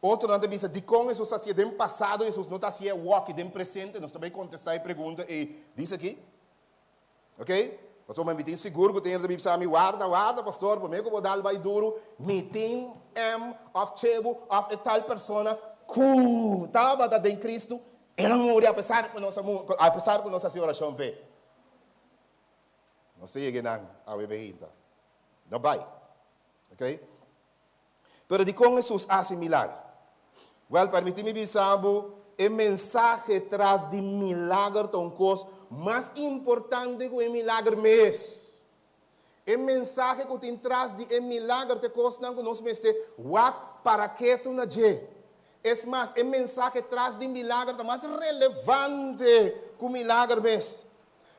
Otronan ta bisa, Dikon Hesus a hasié den pasado i Hesus no ta hasié awoki den presente? Nos ta bai kontestá e pregunta ei dis aki. Ok? Pasobra mi tin sigur ku tin hende ta bisa mi, Warda, warda, pastor, promé ku bo dal bai duru, mi tin em òf chebu òf e tal persona ku tabata den Kristu, el a muri apesar ku nos a apesar ku nos a hasi orashon p'e. Nos ta yega einan awe behinta. No bai. Ok? Pero dikon Hesus a hasi milager? Wèl, permití mi bisa bo, e mensahe tras di milager ta un kos mas importante ku e milager mes. E mensahe ku tin tras di e milager ta e kosnan ku nos mester wak para ketu na dje. Es mas, e mensahe tras di milager ta mas relevante ku milager mes.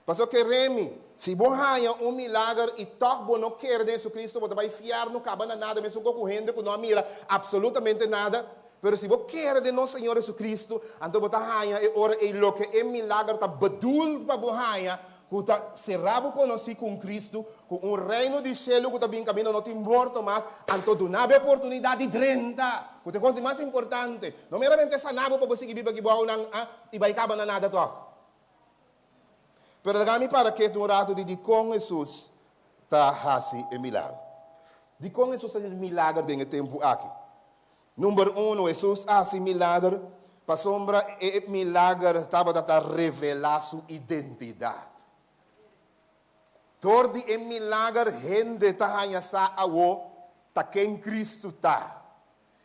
Pasobra kere mi, si bo haña un milager i tòg bo no kere den Jesucristo, bo ta bai fièrnu kaba na nada, mesun ku hende ku no a mira apsolutamente nada. Pero si bo kere den nos Señor Jesucristo, anto bo ta haña e ora ei loke e milager ta bedoeld pa bo haña, ku ta será bo konosí ku un Cristo, ku un reino di shelu ku ta bin kaminda no tin morto mas, anto duna bo e oportunidat di drenta, ku ta e kos di mas importante. No meramente sana bo pa bo sigui biba aki bou nan i bai kaba na nada tòg. Pero laga mi para ketu un ratu di dikon Hesus ta hasi e milager. Dikon Hesus a hasi milager den e tempu aki? Number uno, Hesus a hasi milager pasobra e milager tabata ta revelá su identidat. Dor di e milager hende ta haña sa awo ta ken Kristu ta.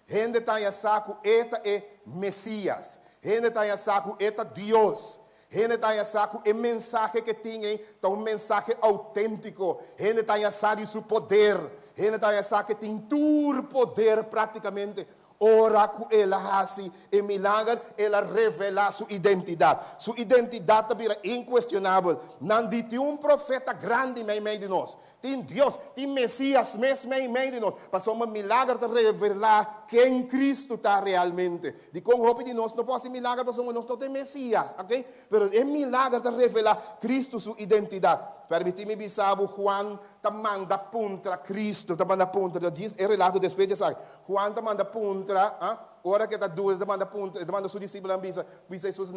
Hende ta haña sa ku e ta e Mesías. Hende ta haña sa ku e ta Dios. Hende ta haña sa ku e mensahe ku e tin ei ta un mensahe outéntiko. Hende ta haña sa di su poder. Hende ta haña sa ku e tin tur poder práktikamente. Ora ku el a hasi e milager, el a revelá su identidat. Su identidat ta bira inkuestionabel. Nan di tin un profeta grandi meimei di nos. Tin Dios, tin Mesías mes meimei di nos, pasobra milager ta revelá ken Cristo ta realmente. Dikon hopi di nos no por hasi milager? Pasobra nos no ta e Mesías, ok? Pero e milager ta revelá Cristo su identidat. Permití mi bisa bo, Juan ta manda puntra Cristo, ta manda puntra, djis e relato despues di esaki. Juan ta manda puntra, ah, ora ku e ta duda, e ta manda puntra, e ta manda su disipelnan bisa, bisa Hesus,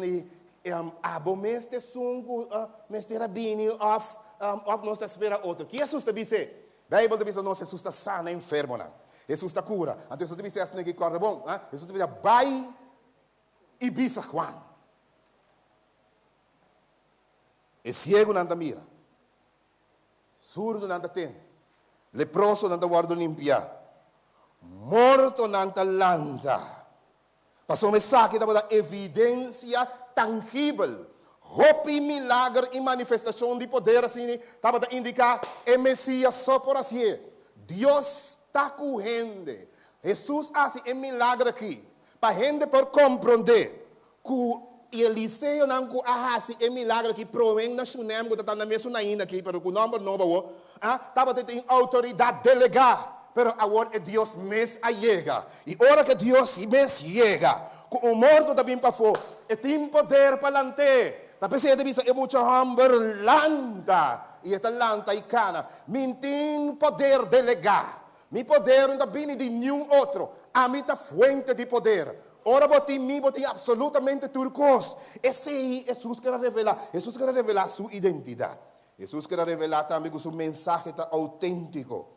Abo mes ta esun ku mester a bini òf òf nos ta spera otro? Ki Hesus ta bis'é? Beibel ta bisa nos Hesus ta sana enfermonan. Hesus ta kura. Anto Hesus ta bis'é asina ki kòrda bon. Hesus ta bisa, Bai i bisa Juan. E siegunan ta mira, surdunan ta tende, leprosonan ta wòrdu limpiá, mortonan ta lanta. Pasobra esaki tabata evidensia tangibel. Hopi milager i manifestashon di poder asina tabata indiká e Mesias so por hasié. Dios ta ku hende. Hesus a hasi e milager aki pa hende por komprondé ku Eliseonan ku a hasi e milager aki promé na Shunem, ku ta ta na mesun ainda aki pero ku nòmber nobo awor, tabata tin outoridat delegá. Pero awor e Dios mes a yega. I ora ku e Dios mes yega, ku un morto ta bin pafó, e tin poder pa lant'é. Ta p'esei e ta bisa e mucha hòmber, Lanta! I e ta lanta i kana. Mi tin poder delegá. Mi poder no ta bini di niun otro. Ami ta fuente di poder. Ora bo tin mi, bo tin apsolutamente tur kos. Esei Hesus ker a revelá. Hesus ker a revelá su identidat. Hesus ker a revelá tambe ku su mensahe ta outéntiko.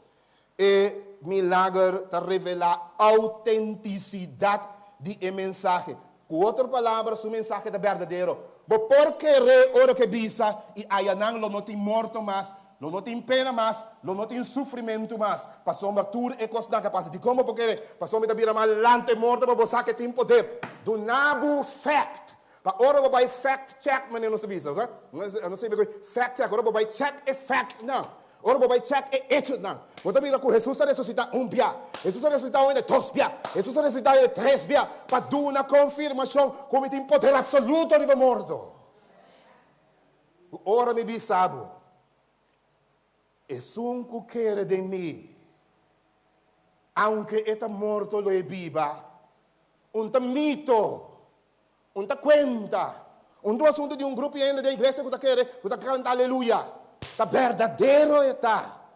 E milager ta revelá outentisidat di e mensahe. Ku otro palabra, su mensahe ta berdadero. Bo por kere ora ku e bisa, I ayanan lo no tin morto mas, lo no tin pena mas, lo no tin sufrimentu mas, pasobra tur e kosnan a pasa. Dikon bo por kere? Pasobra mi ta bira mas lanta e morto pa bo sa ku e tin poder. Duna bo fact. Pa ora bo bai fact check, manera nos ta bisa, sa? Nos ta bisa fact check, ora bo bai check e factnan. Ora bo bai chèk e echonan, bo ta mira ku Hesus a resusitá un bia, Hesus a resusitá un hende dos bia, Hesus a resusitá hende tres bia, pa duna konfirmashon ku mi tin poder apsoluto riba morto. Ku ora mi bisa bo, Esun ku kere den mi, aunke e ta morto lo e biba, un ta mito. Un ta cuenta. Un ta un asunto di un grupo hende den iglesia cu ta kere, cu ta canta aleluya. Ta berdadero e ta.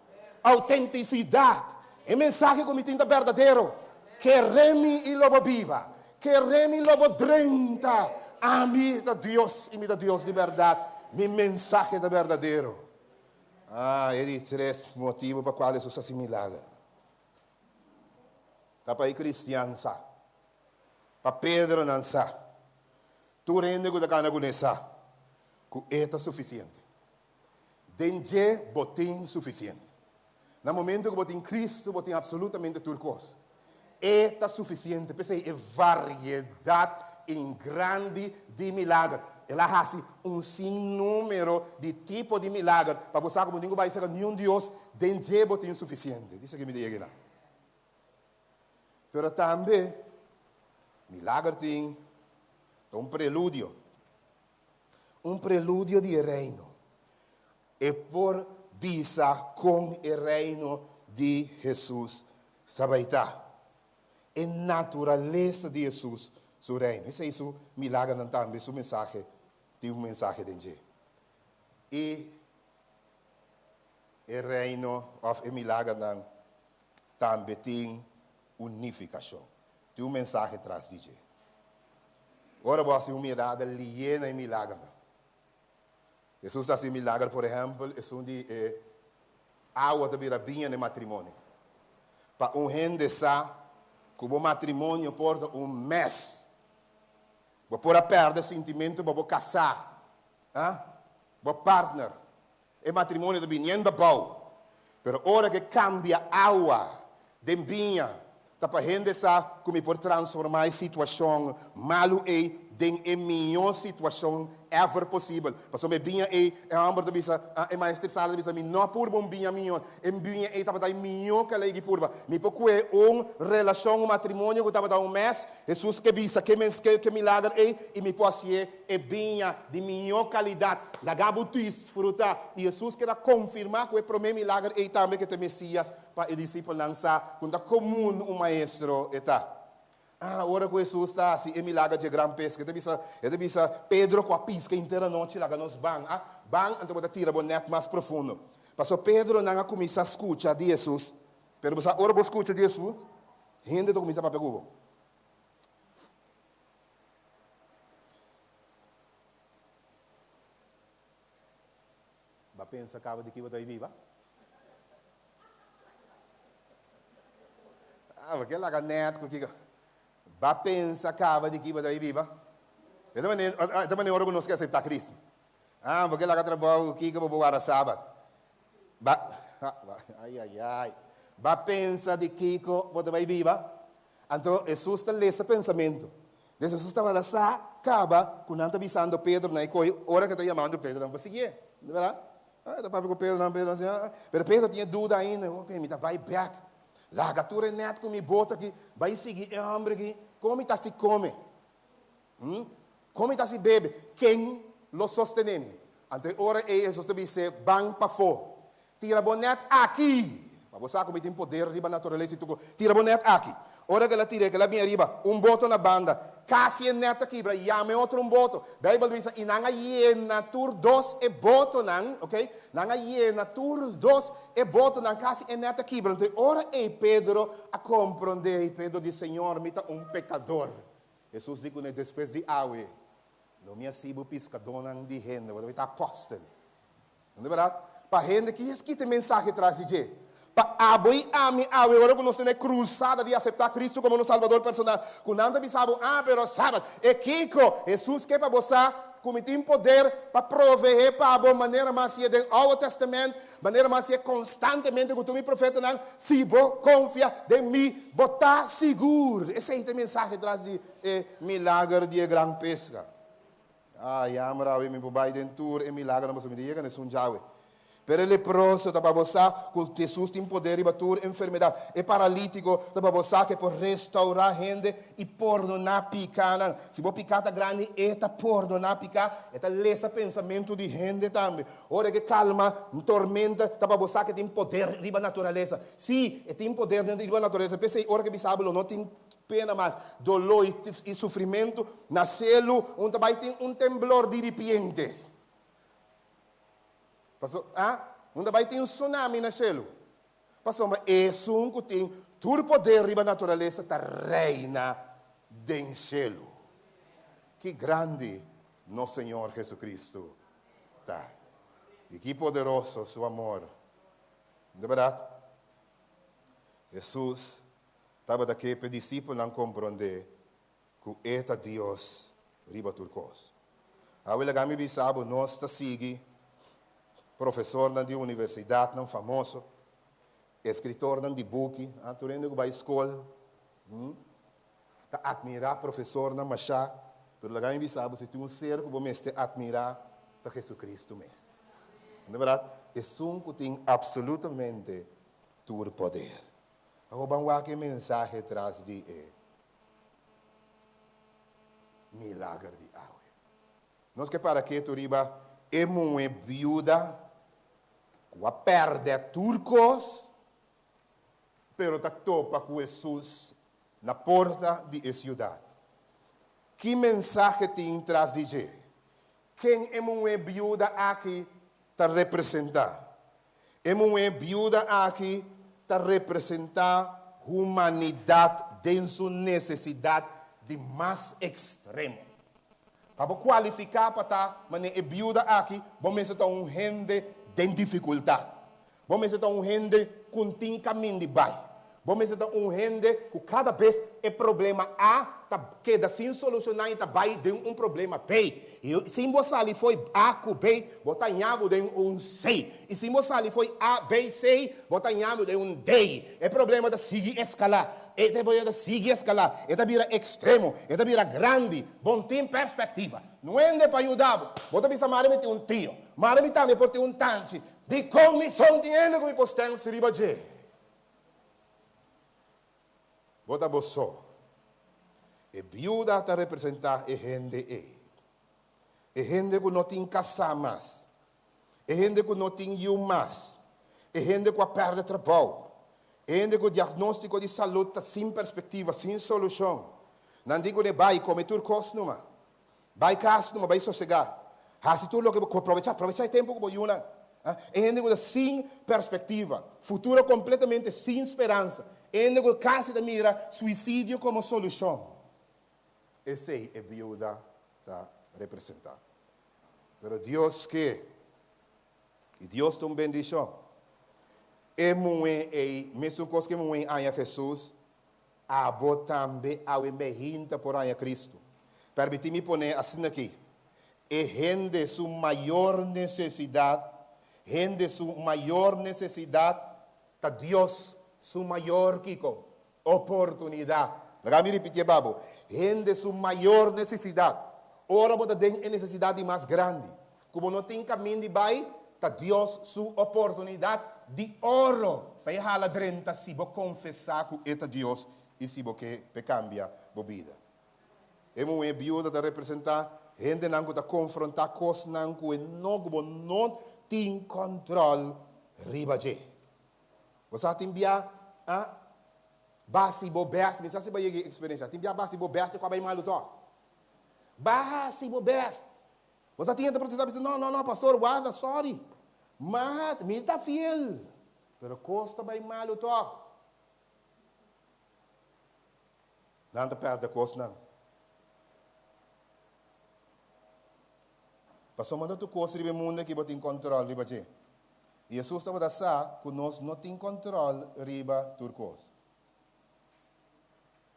Autenticidad. E mensahe cu mi tin ta berdadero. Kere mi i lo bo biba. Kere mi lo bo drenta. Ami ta Dios i mi ta Dios di bèrdat. Mi mensahe ta berdadero. Ah, e di tres motibu pa kual Hesus hasi milager. Ta pa e kristian sa. Pa Pedro nan sa. Tur hende ku ta kana kuné sa ku e ta sufisiente. Den dje bo tin sufisiente. Na momento ku bo tin Kristu bo tin apsolutamente tur kos. E ta sufisiente. P'esei e variedat in grandi di milager. El a hasi un sinnúmero di tipo di milager pa bo sa ku bo tin ku bai serka niun Dios. Den dje bo tin sufisiente. Disa ke mi ta yega einan. Pero tambe milager tin ta un preludio. Un preludio di e Reino. E por bisa kon e Reino di Hesus sa bai ta. E naturalesa di Hesus su Reino. Esei su milagernan tambe, su mensahe tin un mensahe den dje. I e Reino òf e milagernan tambe tin un nifikashon. Tin un mensahe tras di dje. Ora bo hasi un mirada lié na e milagernan. Hesus ta hasi milager, por ehèmpel, esun di e awa ta bira biña na e matrimonio. Pa un hende sa ku bo matrimonio por ta un mès. Bo por a pèrdè sintimentu pa bo kasá, bo partner. E matrimonio ta biniendo abou, pero ora ke kambia awa den biña, ta pa hende sa ku mi por transformá e situashon malu ei den e mihó situashon ever posibel. Pasobra e biña ei, e hòmber ta bisa, e maestro di sala ta bisa, mi no a purba un biña mihó. E biña ei tabata e mihó ku el a yegi purba. Mi por kue un relashon, un matrimonio ku tabata un mès, Hesus ke bisa ke mens ke milager ei i mi por hasié e biña di mihó kalidat. Laga bo disfrutá. I Hesus keda konfirmá ku e promé milager ei tambe ke ta e Mesías pa e disipelnan sa ku no ta komun un maestro e ta. Ah, ora ku Hesus ta hasi e milager dje gran peska, e ta bisa, e ta bisa Pedro ku a piska henter anochi, laga nos ban. Ah, ban, anto bo ta tira bo nèt mas profundo. Pasobra Pedro nan a kuminsá skucha di Hesus. Pero bo sa, ora bo skucha di Hesus, hende ta kuminsá papia ku bo. Ba pensa kaba di ki bo ta biba? Ah, bo ke laga net ku kiko. Ba pensa kaba di ki bo ta biba? E ta manera, e ta manera ora ku nos ke aseptá Kristu. Ah, bo ke laga trabou ku kiko bo por warda Sabat. Ba, ai ai ai. Ba pensa di kiko bo ta bai biba? Anto Hesus ta lesa pensamentu. Des Hesus tabata sa kaba ku nan ta bisando Pedro na e kohe ora ku e ta yamando Pedro nan pa siguié. No ta berdad? Ah, e ta papia ku Pedro nan, Pedro a ah. Pero Pedro tin e duda ainda, ok, mi ta bai bèk. Laga tur e nèt ku mi bota aki, bai sigui e hòmber aki. Kon mi ta si kome? Hm? Kon mi ta si bebe? Ken lo sostené mi? Anto e ora ei Hesus ta bis'é, Ban pafó. Tira bo nèt aki! Pa bo sa ku mi tin poder riba naturalesa i tur kos. Tira bo nèt aki! Ora ku el a tir'é, ku el a bin ariba, un boto na banda. Kasi e nèt a kibra, yama e otro un boto. Beibel ta bisa, I nan a yena tur dos e botonan, oké? Nan a yena tur dos e botonan, kasi e nèt a kibra. Anto e ora ei Pedro a komprondé, i Pedro di, Señor, mi ta un pekador. Hesus di kuné, Despues di awe, lo mi hasi bo piskadónan di hende, bo ta bai ta apòstel. No ta bèrdat? Pa hende ki es kita e mensahe tras di dje? Pa abo i ami awe, ora ku nos tene krusada di aseptá Kristu komo nos Salbador personal, ku nan ta bisa bo, Ah, pero Sabat, e kiko? Hesus ke pa bo sa ku mi tin poder pa proveé pa bo manera mas si'e den Oude Testament, Manera mas si'e konstantemente ku tur mi profetanan, si bo konfia den mi, bo ta sigur. Esei ta e mensahe tras di e milager di e gran peska. Ah, yammer awe mi por bai den tur e milagernan pasobra mi ta yega na esun djawe. Pero e leproso ta pa bo sa ku Jesus tin poder riba tur enfermedat. E paralítiko ta pa bo sa ku e por restourá hende i pordoná pikanan. Si bo piká ta grandi, e ta pordoná piká. E ta lesa pensamentu di hende tambe. Ora ke kalma tormenta ta pa bo sa ke tin poder riba naturalesa. Sí, e tin poder riba naturalesa. P'esei ora ke bisa bo lo no tin pena mas, doló i sufrimentu, na selu un ta bai tin un temblor diripiente. Paso, ah, un ta bai tin un tsunami na selu. Pasobra esun ku tin. tur poder riba naturalesa ta reina den shelu. Ki grandi nos Señor Jesucristo ta! I ki poderoso su amor! No ta bèrdat? Hesus tabata ke p'e disipelnan komprondé ku e ta Dios riba tur kos. Awe laga mi bisa bo, nos ta sigui profesornan di universidatnan famoso, eskritornan di buki, tur hende ku bai skol ta atmirá profesornan mashá, pero laga mi bisa bo, si tin un ser ku bo mester atmirá ta Jesucristo mes. No ta bèrdat? Esun ku tin apsolutamente tur poder. Awor ban wak e mensahe tras di e milager di awe. Nos ke para ketu riba e muhé biuda ku a pèrdè tur kos, pero ta topa ku Hesus na porta di e siudat. Ki mensahe tin tras di dje? Ken e muhé biuda aki ta representá? E muhé biuda aki ta representá humanidat den su nesesidat di mas ekstremo. Pa bo kualifiká pa ta manera e biuda aki, bo mester ta un hende den difikultat. Bo mester ta un hende ku n tin kamin di bai. Bo mester ta un hende ku kada bes e problema A ta keda sin solushoná i ta bai den un problema B. I sin bo sali fo'i A ku B, bo ta haña bo den un C. I sin bo sali fo'i A, B, C, bo ta haña bo den un D. E problema ta sigui eskalá. E problema ta sigui eskalá. E ta bira ekstremo. E ta bira grandi. Bo n tin perspektiva. No hende pa yuda bo. Bo ta bisa, Mari mi tin un tio. Mari mi tambe por tin un tanchi. Dikon mi son tin hende ku mi por stèns riba dje? Bo ta bo so. E biuda ta representá e hende ei. E hende ku no tin kasá mas. E hende ku no tin yu mas. E hende ku a pèrdè trabou. E hende ku diagnóstiko di salud ta sin perspektiva, sin solushon. Nan di ku ne bai kome tur kos numa. Bai kas numa, bai sosegá. Hasi tur loke bo por. Probechá, probechá e tempu ku bo yunan. E hende ku ta sin perspektiva, futuro kompletamente sin speransa, e hende ku kasi ta mira suisidio komo solushon. Esei e biuda ta representá. Pero Dios ke, i Dios ta un bendishon. E muhé ei, mesun kos ku e muhé haña Hesus, Abo tambe awe mehinta por haña Cristo. Permití mi pone asina aki, E hende su mayor necesidad, hende su mayor necesidad ta Dios su mayor kiko? Oportunidad. Laga mi ripitié pa bo, Hende su mayor necesidad, ora bo ta den e necesidad di mas grandi, Ku bo no tin kamin di bai, ta Dios su oportunidat di oro pa e hala drenta si bo konfesá ku e ta Dios i si bo ke p'e kambia bo bida. E muhé biuda ta representá hendenan ku ta konfrontá kosnan ku e no ku bo no tin kòntròl riba dje. Bo sa tin bia a basi bo bèst, mi sa si bo a yega e eksperensia, tin bia a basi bo bèst i ku a bai malu tòg. Ba hasi bo bèst. Bo ta tin ta protestá bisa, No, no, no, pastor, warda, sorry. Mas, mi ta fiel. Pero kos ta bai malu tòg. Nan ta pèrdè kosnan. Pasobra no tur kos riba e mundu aki bo tin kòntròl riba dje. I Hesus tabata sa ku nos no tin kòntròl riba tur kos.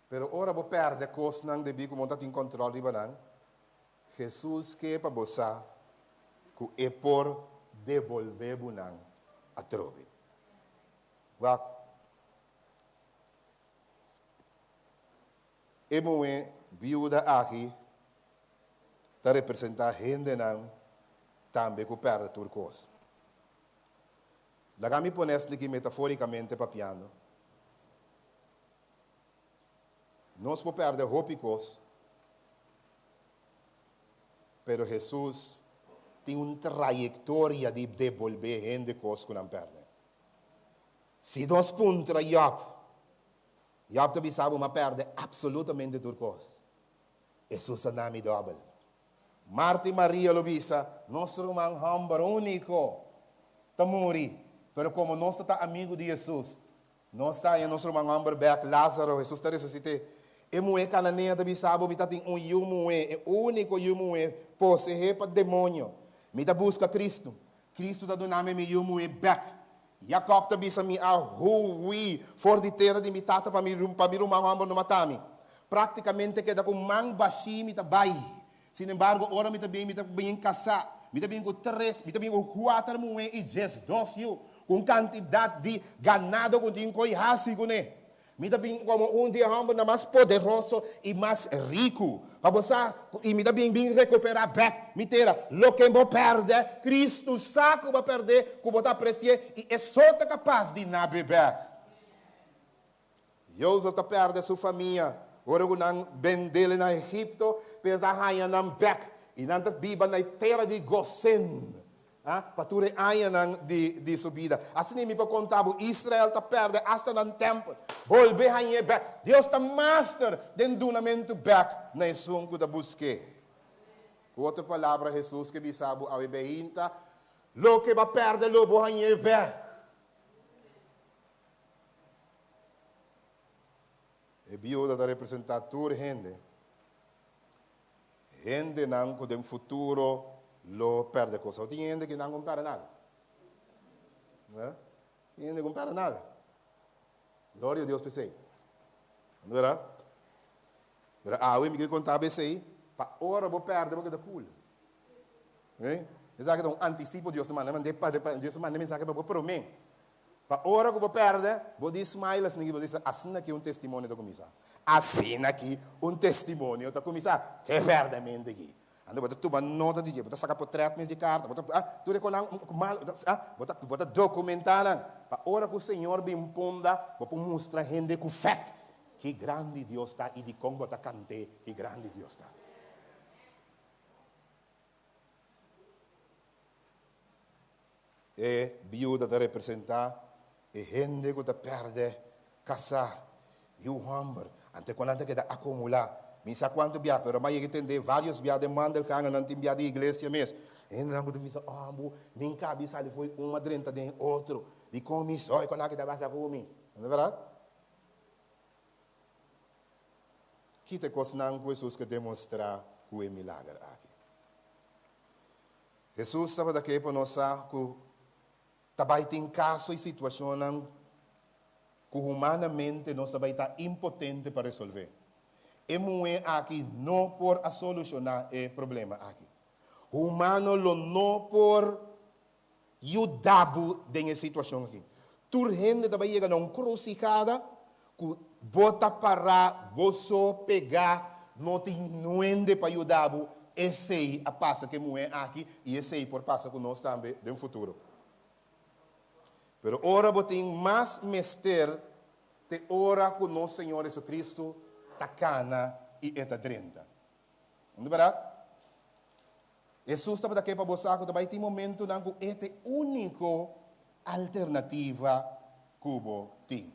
Pero ora bo pèrdè kosnan debí ku bo no ta tin kòntròl riba nan, Hesus ke pa bo sa ku e por debolbé bo nan atrobe. Wak, e muhé biuda aki ta representá hendenan tambe ku pèrdè tur kos. Laga mi pone esaki metaforikamente papiando. Nos por pèrdè hopi kos, pero Hesus tin un trayektoria di debolbé hende kos ku nan pèrdè. Si nos puntra Jòb, Jòb ta bisa bo, M'a pèrdè apsolutamente tur kos. Hesus a na mi dòbel. Marta i Maria lo bisa, Nos ruman hòmber úniko ta muri, pero komo nos ta ta amigu di Hesus, Nos ta haña nos ruman hòmber bèk, Lázaro, Hesus ta resusit'é. E muhé kananea ta bisa bo, Mi ta tin un yu muhé, e úniko yu muhé, poseé pa demonio. Mi ta buska Kristu. Kristu ta duna mi mi yu muhé bèk. Jakòb ta bisa, Mi a hui for di tera di mi tata pa mi pa mi ruman hòmber no mata mi. Práktikamente keda ku man bashí mi ta bai. Sinembargo, ora mi ta bin, mi ta bin kasá. Mi ta bin ku tres, mi ta bin ku kuater muhé i diesdos yu, ku un kantidat di ganado ku tin koi hasi kuné. Mi ta bin komo un di e hòmbernan mas poderoso i mas riku. Pa bo sa, i mi ta bin bin rekuperá bèk mi tera. Loke bo pèrdè, Kristu sa ku bo a pèrdè, ku bo ta apresi'é, i e so ta kapas di nab'é bèk. Jozef ta pèrdè su famia ora ku nan bend'el na Egipto, pero ta haña nan bèk i nan ta biba na e tera di Gosen pa tur e añanan di su bida. Asina mi por konta bo, Israel ta pèrdè asta nan tèmpel, bolbe hañ'é bèk. Dios ta master den dunamentu bèk na esun ku ta busk'é. Ku otro palabra, Hesus ke bisa bo awe beinta, Loke bo a pèrdè lo bo hañ'é bèk. E biuda ta representá tur hende, hendenan ku den futuro lo pèrdè kos. Tin hende ku nan no pèrdè nada. Tin hende ku no pèrdè nada. Gloria a Dios pa esei. No bèrdat? Pero awe mi ke konta bo esei, pa ora bo pèrdè bo keda kul. Esaki ta un antisipo Dios ta manda, Dios ta manda e mensahe pa bo promé. Pa ora ku bo pèrdè, bo di smile asina ki bo bisa, Asina ki un testimonio ta kuminsá. Asina ki un testimonio ta kuminsá. Ke pèrdèmentu aki? Anto bo ta tuma nota di dje, bo ta saka potrèt mes di karta, bo ta tur e konan ku mal, bo ta bo ta dokumentá nan. Pa ora ku Señor bin punda, bo por mustra hende ku fèkt ki grandi Dios ta i dikon bo ta kant'é ki grandi Dios ta. E biuda ta representá e hende ku ta pèrdè kasá, yu hòmber. Anto e konan ta keda akumulá. Mi sa kuantu bia, pero mi a yega tendé vários bia den wandelgangen, nan tin bia di iglesia mes. E hendenan ku ta bisa, Oh, ambu, mi nkabi sali fo'i un a drenta den e otro. Dikon mi so e konan aki ta basa ku mi? No ta bèrdat? Ki ta e kosnan ku Hesus ke demostrá ku e milager aki? Hesus tabata ke pa nos sa ku ta bai tin kaso i situashonnan ku humanamente nos ta bai ta impotente pa resolvé. E muhé aki no por a solushoná e problema aki. Humano lo no por yuda bo den e situashon aki. Tur hende ta bai yega na un krusihada ku bo ta pará bo so pegá, no tin nuende pa yuda bo, esei a pasa ku e muhé aki i esei por pasa ku nos tambe den futuro. Pero ora bo tin mas mester te ora ku nos Señor Jesucristo ta kana i e ta drenta. No ta bèrdat? Hesus tabata ke pa bo sa ku ta bai tin momentunan ku e ta e úniko alternativa ku bo tin.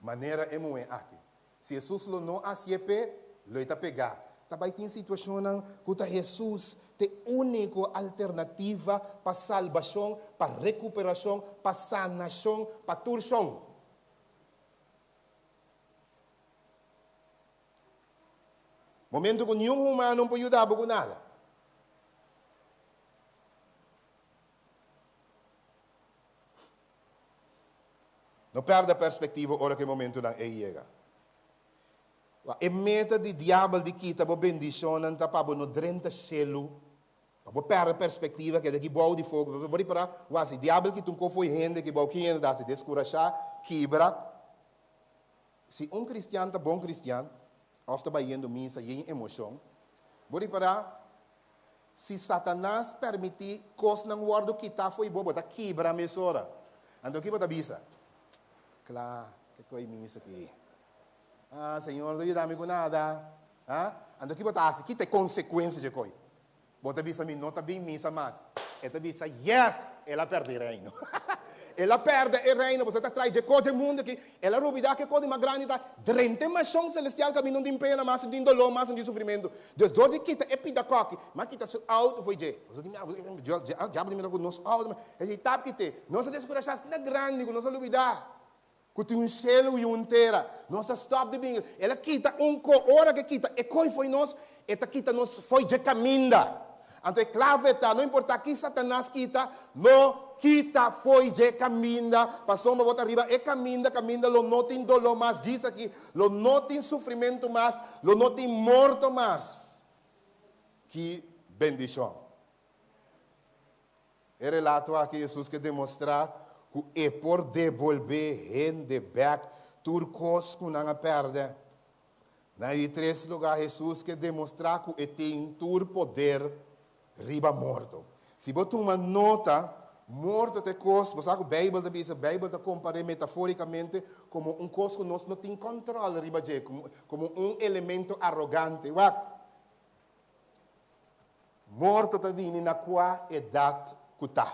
Manera e muhé aki. Si Hesus lo no hasié p'e, lo e ta pegá. Ta bai tin situashonnan ku ta Hesus ta e úniko alternativa pa salbashon, pa rekuperashon, pa sanashon, pa tur shon. Momento ku niun humano no por yuda bo ku nada. No pèrdè perspektiva ora ku e momentunan ei yega. E meta di diabel di kita bo bendishonnan ta pa bo no drenta shelu, pa bo pèrdè perspektiva, keda aki bou di fogo. Bo ripará, wak, si diabel kita un kofo i hende aki bou, ki hende ta hasi? Deskurashá, kibra. Si un kristian ta bon kristian òf ta bayendo misa yen emoshon, bo ripará si Satanas permití kosnan wòrdu kitá fo'i bo, bo ta kibra mesora. Anto ki bo ta bisa? Kla, ke koi misa aki? Ah, Señor no ta yuda mi ku nada. Ah, anto ki bo ta hasi? Ki ta e konsekuensia dje koi? Bo ta bisa mi no ta bin misa mas. E ta bisa, Yes! El a perde e reino. El a perde e reino, pasobra e ta trai dje kos dje mundu aki. El a rubidá ku e kos di mas grandi ta drenta e mashon selestial kaminda no tin pena mas, no tin doló mas, no tin sufrimentu. Dios dor di kita e pida kòki, m'a kita su outo fo'i dje. Diabel di mira ku nos outo. E di, Tap kit'é. Nos a deskurashá asina grandi ku nos a lubidá. Ku tin un shelu i un tera. Nos ta stòp di bin. El a kita un ko. Ora ku e kita e koi fo'i nos, e ta kita nos fo'i dje kaminda. Anto e klave ta, no importá ki Satanas kita, no kita fo'i dje kaminda, pasobra bo ta riba e kaminda, kaminda lo no tin doló mas, djis aki, lo no tin sufrimentu mas, lo no tin morto mas. Ki bendishon! E relato aki Hesus ke demostrá ku e por debolbé hende bèk tur kos ku nan a pèrdè. Na di tres lugá Hesus ke demostrá ku e tin tur poder riba morto. Si bo tuma nota, morto ta e kos, bo sa ku Beibel ta bisa, Beibel ta kompar'é metaforikamente komo un kos ku nos no tin kòntròl riba dje, komo un elemento arogante. Wak! Morto ta bini na kua edat ku ta.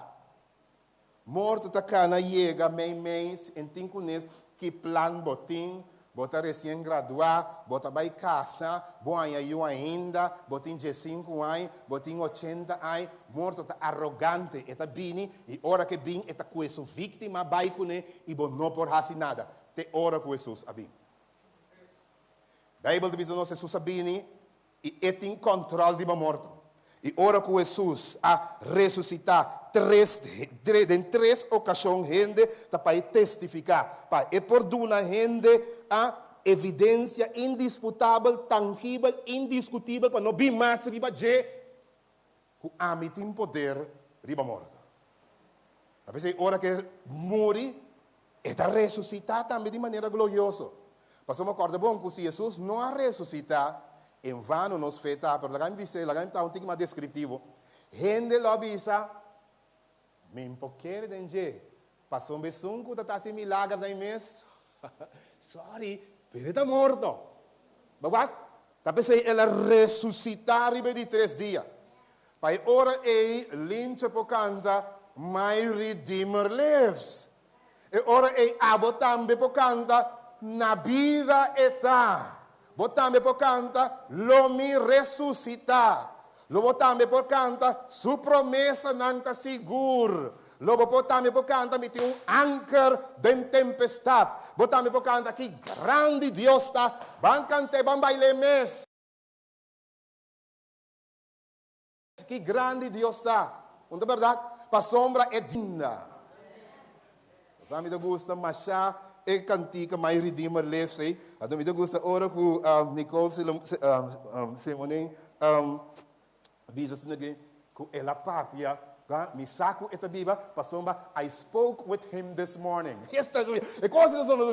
Morto ta kana yega meimei en tin kunes ki plan bo tin, bo ta resien graduá, bo ta bai kasa, bo haña yu ainda, bo tin diesinku añ, bo tin ochenta añ, morto ta arogante, e ta bini i ora ku e bin e ta kue su víktima bai kuné i bo no por hasi nada te ora ku Hesus a bin. Beibel ta bisa nos Hesus a bini I e tin kòntròl riba morto. I ora ku Hesus a resusitá tres den tres okashon hende ta pa e testifiká, pa e por duna hende a evidensia indisputabel, tangibel, indiskutibel pa no bin mas riba dje ku ami tin poder riba morto. Ta p'esei ora ku e muri e ta resusitá tambe di manera glorioso. Pasobra kòrda bon ku si Hesus no a resusitá, en vano nos fe ta. Pero laga mi bis'é, laga mi ta un tiki mas deskriptivo. Hende lo a bisa, Mi no por kere den dje, pasobra esun ku ta ta hasi milager na e mes, sòri, pero e ta morto. Bo wak? Ta p'esei el a resusitá riba e di tres dia. Pa e ora ei Lintje por kanta My Redeemer Lives. E ora ei abo tambe por kanta Na bida e ta. Bo tambe por kanta Lo mi resusitá. Lo bo tambe por kanta Su promesanan ta sigur. Lo bo por tambe por kanta Mi tin un anker den tempestat. Bo tambe por kanta Ki grandi Dios ta. Ban kant'é, ban bail'é mes. Ki grandi Dios ta. Un ta bèrdat? Pasobra e dinda. Sa mi ta gusta mashá e kantika My Redeemer Lives ei. Anto mi ta gusta ora ku Nicole Simonin bisa asina aki ku el a papia, mi sa ku e ta biba pasobra I spoke with him this morning. E kos ta sona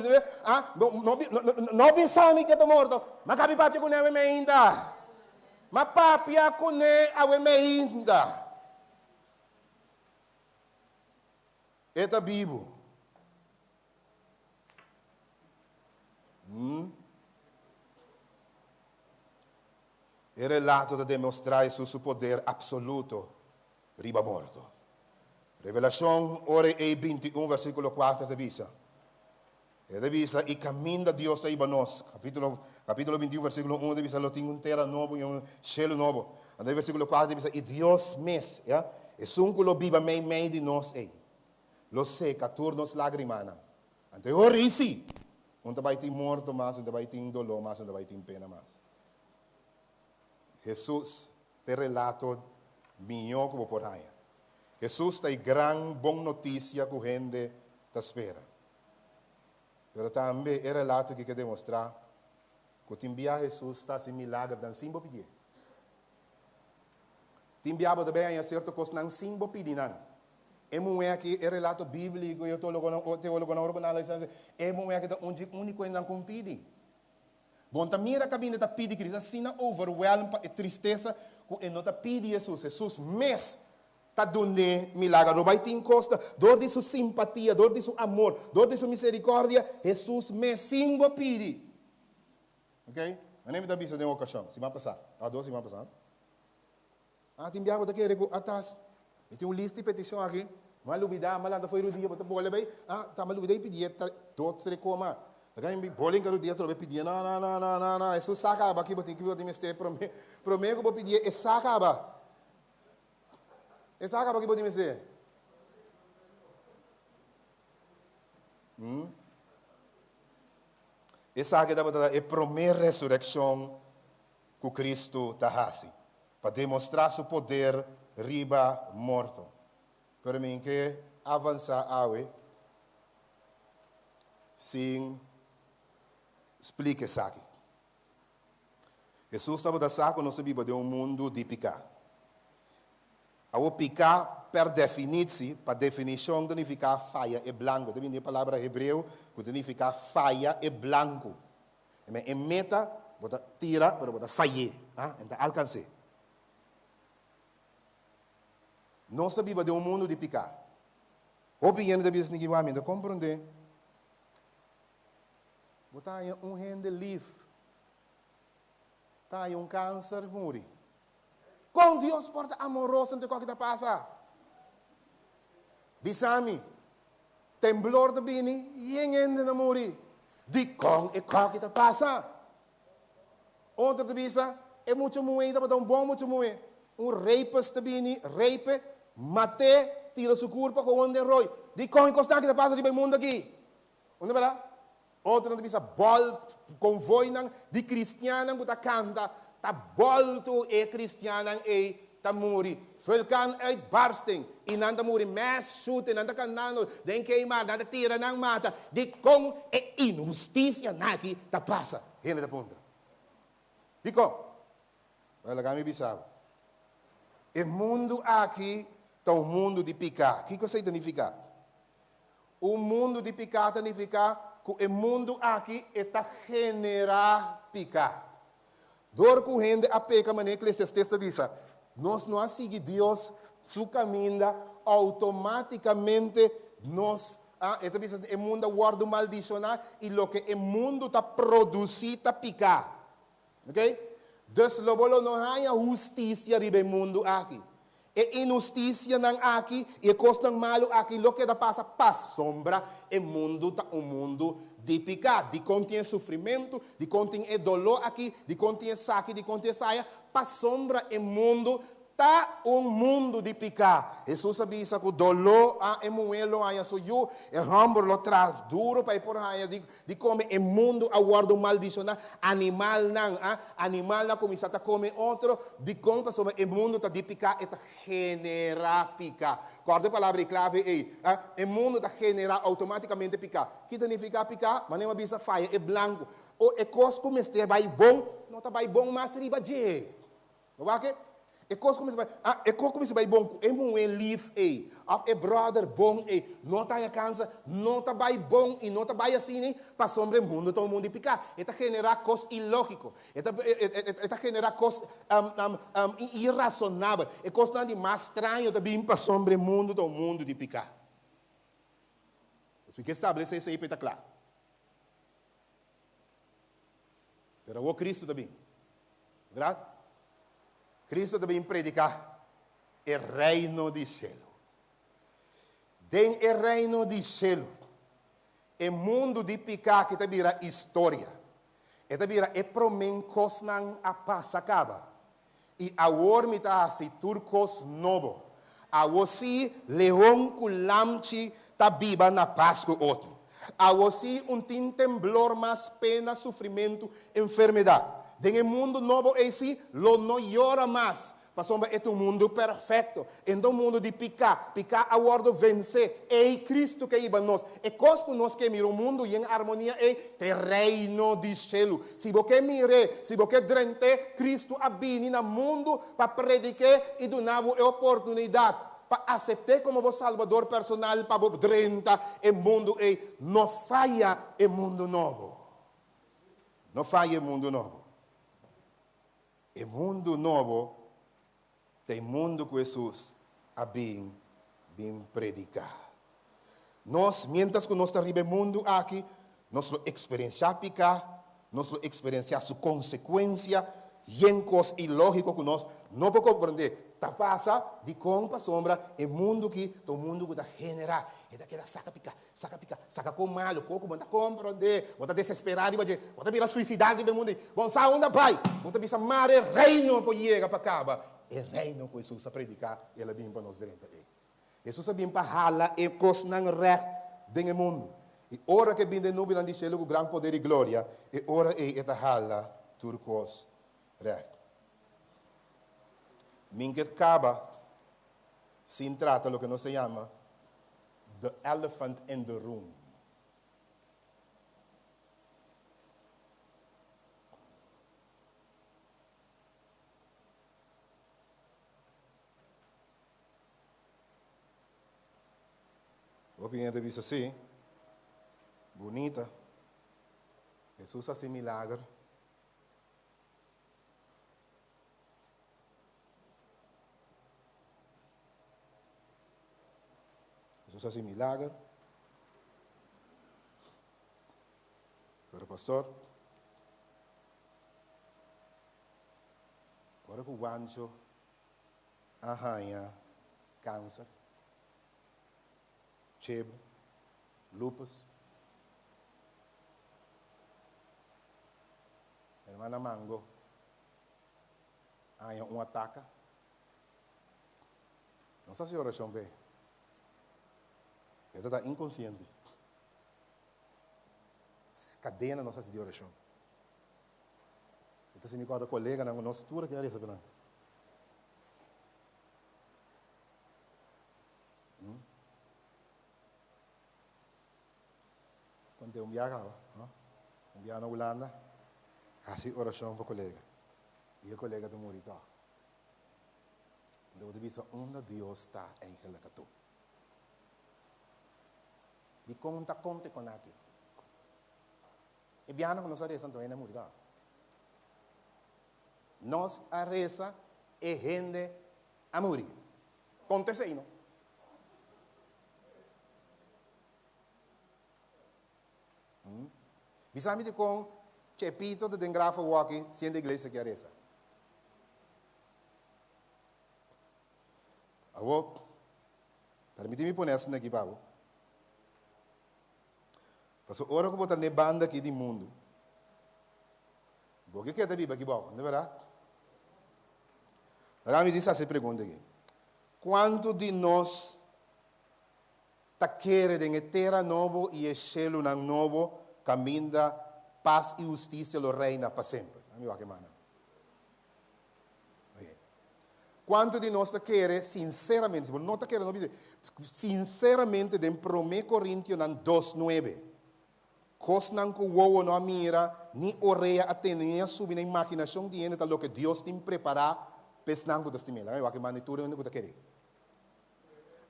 no bisa mi ku e ta morto, ma kabi papia ku newe meinta. Ma papia kuné awe meinta. E ta bibu. Hmm. E relato ta demostrá Hesus su poder absoluto riba morto. Revelashon ora ei 21 versíkulo 4 ta bisa, E ta bisa, I kaminda Dios ta hiba nos. Kapítulo, kapítulo 21, versíkulo 1 ta bisa, lo tin un tera nobo i un shelu nobo. Anto e versíkulo 4 ta bisa, I Dios mes, ya, esun ku lo biba meimei di nos ei, lo seka tur nos lágrimanan. Anto e ora ei sí, un ta bai tin morto mas, un ta bai tin doló mas, un ta bai tin pena mas. Hesus ta e relato mihó ku bo por haña. Hesus ta e gran bon notisia ku hende ta spera. Pero tambe e relato aki ke demostrá ku tin bia Hesus ta hasi milagernan sin bo pidié. Tin bia bo ta bai haña sierto kosnan sin bo pidi nan. E muhé aki, e relato bíbliko i e teólogonan ora ku nan analisá, e muhé aki ta un dje úniko hendenan ku pidi. Bo no ta mira kaminda e ta pidi Cristo asina overwhelmed pa e tristesa ku e no ta pidi Hesus. Hesus mes ta dun'é milager. No bai tin kos ta dor di su simpatia, dor di su amor, dor di su misericordia, Hesus mes sin bo pidi. Ok? Manera mi ta bisa den un okashon, siman pasá, a dos siman pasá. Ah, tin biaha bo ta kere ku atas. Mi tin un lista di petishon aki. Mi a lubidá, mi a lanta fo'i rudia, bo ta bole bai. Ah, ta mi a lubidá i pidié dos, tres koma. Ta kami mi bole inka rudia atrobe pidié. No, no, no, no, no, no. Esun sa kaba aki bo tin ki bo tin mester promé. Promé ku bo pidié e sa kaba. E sa kaba ki bo tin mester. Hmm? Esaki tabata e promé resurekshon ku Kristu ta hasi, pa demostrá su poder riba morto. Pero mi ke avansá awe sin splika esaki. Hesus tabata sa ku nos ta biba den un mundu di piká. Awor piká per definitsi, pa definishon ta nifiká faya e blanku. Ta bini di e palabra hebreo ku ta nifiká faya e blanku. E meta bo ta tira pero bo ta fay'é, e no ta alkans'é. Nos ta biba den un mundu di piká. Hopi hende ta bisa esaki, Wak, mi no ta komprondé. Bo ta haña un hende lif, ta haña un kanser, muri. Kon Dios por ta amoroso ante kòke ta pasa? Bisa mi, temblor ta bini, yen hende na muri. Dikon e kòke ta pasa? Otro ta bisa, e mucha muhé tabata un bon mucha muhé. Un rapist ta bini, rape, mat'é, tira su kurpa gewoon den roi. Dikon e kosnan aki ta pasa riba e mundu aki? Unda berdad? Otronan ta bisa bòl konvoinan di kristiannan ku ta kanta ta bòltu e kristiannan ei ta muri. Vulkan uitbarsting i nan ta muri mass shooting nan ta kantando den keimar nan ta tira nan mata. Dikon e inhustisia naki ta pasa? Hende ta puntra. Dikon? Wèl laga mi bisa bo. E mundu aki ta un mundu di piká. Kiko esei ta nifiká? Un mundu di piká ta nifiká ku e mundu aki e ta generá piká. Dor ku hende a peka manera Eklesiastes ta bisa, nos no a sigui Dios su kaminda, outomátikamente nos a, e ta bisa e mundu a wòrdu maldishoná i loke e mundu ta produsí ta piká. Ok? Dus lo bo lo no haña hustisia riba e mundu aki. E inhustisianan aki i e kosnan malu aki lo keda pasa pasobra e mundu ta un mundu di piká. Dikon tin e sufrimentu? Dikon tin e doló aki? Dikon tin esaki? Dikon tin esaya? Pasobra e mundu Ta un mundu di piká. Hesus a bisa ku doló a e muhé lo haña su yu, e hòmber lo traha duru pa e por haña di di kome. E mundu a wòrdu maldishoná. Animalnan, a animalnan a kuminsá ta kome otro. Dikon? Pasobra e mundu ta di piká, e ta generá piká. Kòrda e palabra ei klave ei, a e mundu ta generá outomátikamente piká. Ki ta nifiká piká? Manera mi a bisa, faya e blanku. O e kos ku mester bai bon, no ta bai bon mas riba dje. Bo wak e? E kos kuminsá bai, ah, e kos kuminsá bai bon ku e muhé lif ei, òf e bròder bon ei, no ta haña kansa, no ta bai bon i no ta bai asina ei, pasobra e mundu ta un mundu di piká. E ta generá kos ilógiko, e ta, e ta generá kos irasonabel, e kosnan di mas straño ta bin pasobra e mundu ta un mundu di piká. Nos tin ke establesé esei pa e ta kla. Pero awor Cristo ta bin. Verdad? Cristo ta bin predica e reino di cielo. Den e reino di cielo, e mundo di pica ki ta bira historia. E ta bira e promen cosnan a pasa caba. I awor mi ta haci tur cos nobo. Awor si leon cu lamchi ta biba na pas cu otro. Awor si un tin temblor mas, pena, sufrimentu, enfermedad. Den e mundu nobo ei si lo no yora mas, pasobra e ta un mundu perfecto. E no ta un mundu di pica. Pica a wordo vence. Ei Cristo ke hiba nos. E kos ku nos ke mira un mundu yen armonia ei ta e Reino di shelu. Si bo ke mir'é, si bo ke drent'é, Cristo a bini na mundu pa predik'é i duna bo e oportunidat pa asept'é komo bo Salbador personal pa bo drenta e mundu ei. No faya e mundu nobo. No faya e mundu nobo. E mundu nobo ta e mundu ku Hesus a bin bin prediká. Nos, miéntras ku nos ta riba e mundu aki, nos lo eksperensiá piká, nos lo eksperensiá su konsekuensia, yen kos ilógiko ku nos no por komprondé ta pasa. Dikon? Pasobra e mundu aki ta un mundu ku ta generá, e ta keda saka piká, Saka pika, saka kon malu, kon ku bo no ta komprondé, bo ta desesperá riba dje, bo ta bira suisidá riba e mundu ei, bo no sa unda bai, bo ta bisa mare e reino por yega pa kaba. E reino ku Hesus a prediká, el a bin pa nos drenta ei. Hesus a bin pa hala e kosnan règt den e mundu. I ora ku e bin den nubinan di shelu ku gran poder i gloria, e ora ei e ta hala tur kos règt. Min ke kaba sin trata loke nos ta yama the elephant in the room. Hopi hende bisa si, bunita, Hesus hasi milager. Hesus hasi milager. Pero pastor, ora ku Wancho a haña kanser, chebra, lupus, hermana Mango a haña un ataka. Nos hasi orashon p'e. E ta ta inkonsiente. Kadena nos hasi di orashon. E ta si mi kòrda koleganan ku nos tur a keda resa pa nan. Konte un biaha kaba, no? Un biaha na Hulanda, hasi orashon pa kolega. I e kolega ta muri tòg. Anto bo ta bisa, unda Dios ta eigenlijk ato? Dikon ta konte kon aki? E biahanan ku nos a resa anto hende a muri tòg. Nos a resa e hende a muri. Konta esei no. Hmm? Bisa mi dikon Chepito ta den graf awoki siendo iglesia ki a resa. Awo, permiti mi pone asina aki pa bo. Pasobra ora ku bo ta n'e banda aki di mundu, bo ke keda biba aki bou, no ta bèrdat? Laga mi disa hasi e pregunta aki, Kuantu di nos ta kere den e tera nobo i e shelunan nobo kaminda pas i hustisia lo reina pa semper? Laga mi wak e mannan. Kuantu di nos ta kere sinseramente, si bo no ta kere no bisa, sinseramente den Promé Korintionan dos nuebe, kosnan ku wowo no a mira, ni orea a tende, ni a subi na imaginashon di hende ta loke Dios tin prepará pa esnan ku ta stim'é. Laga mi wak e manda tur hende ku ta kere.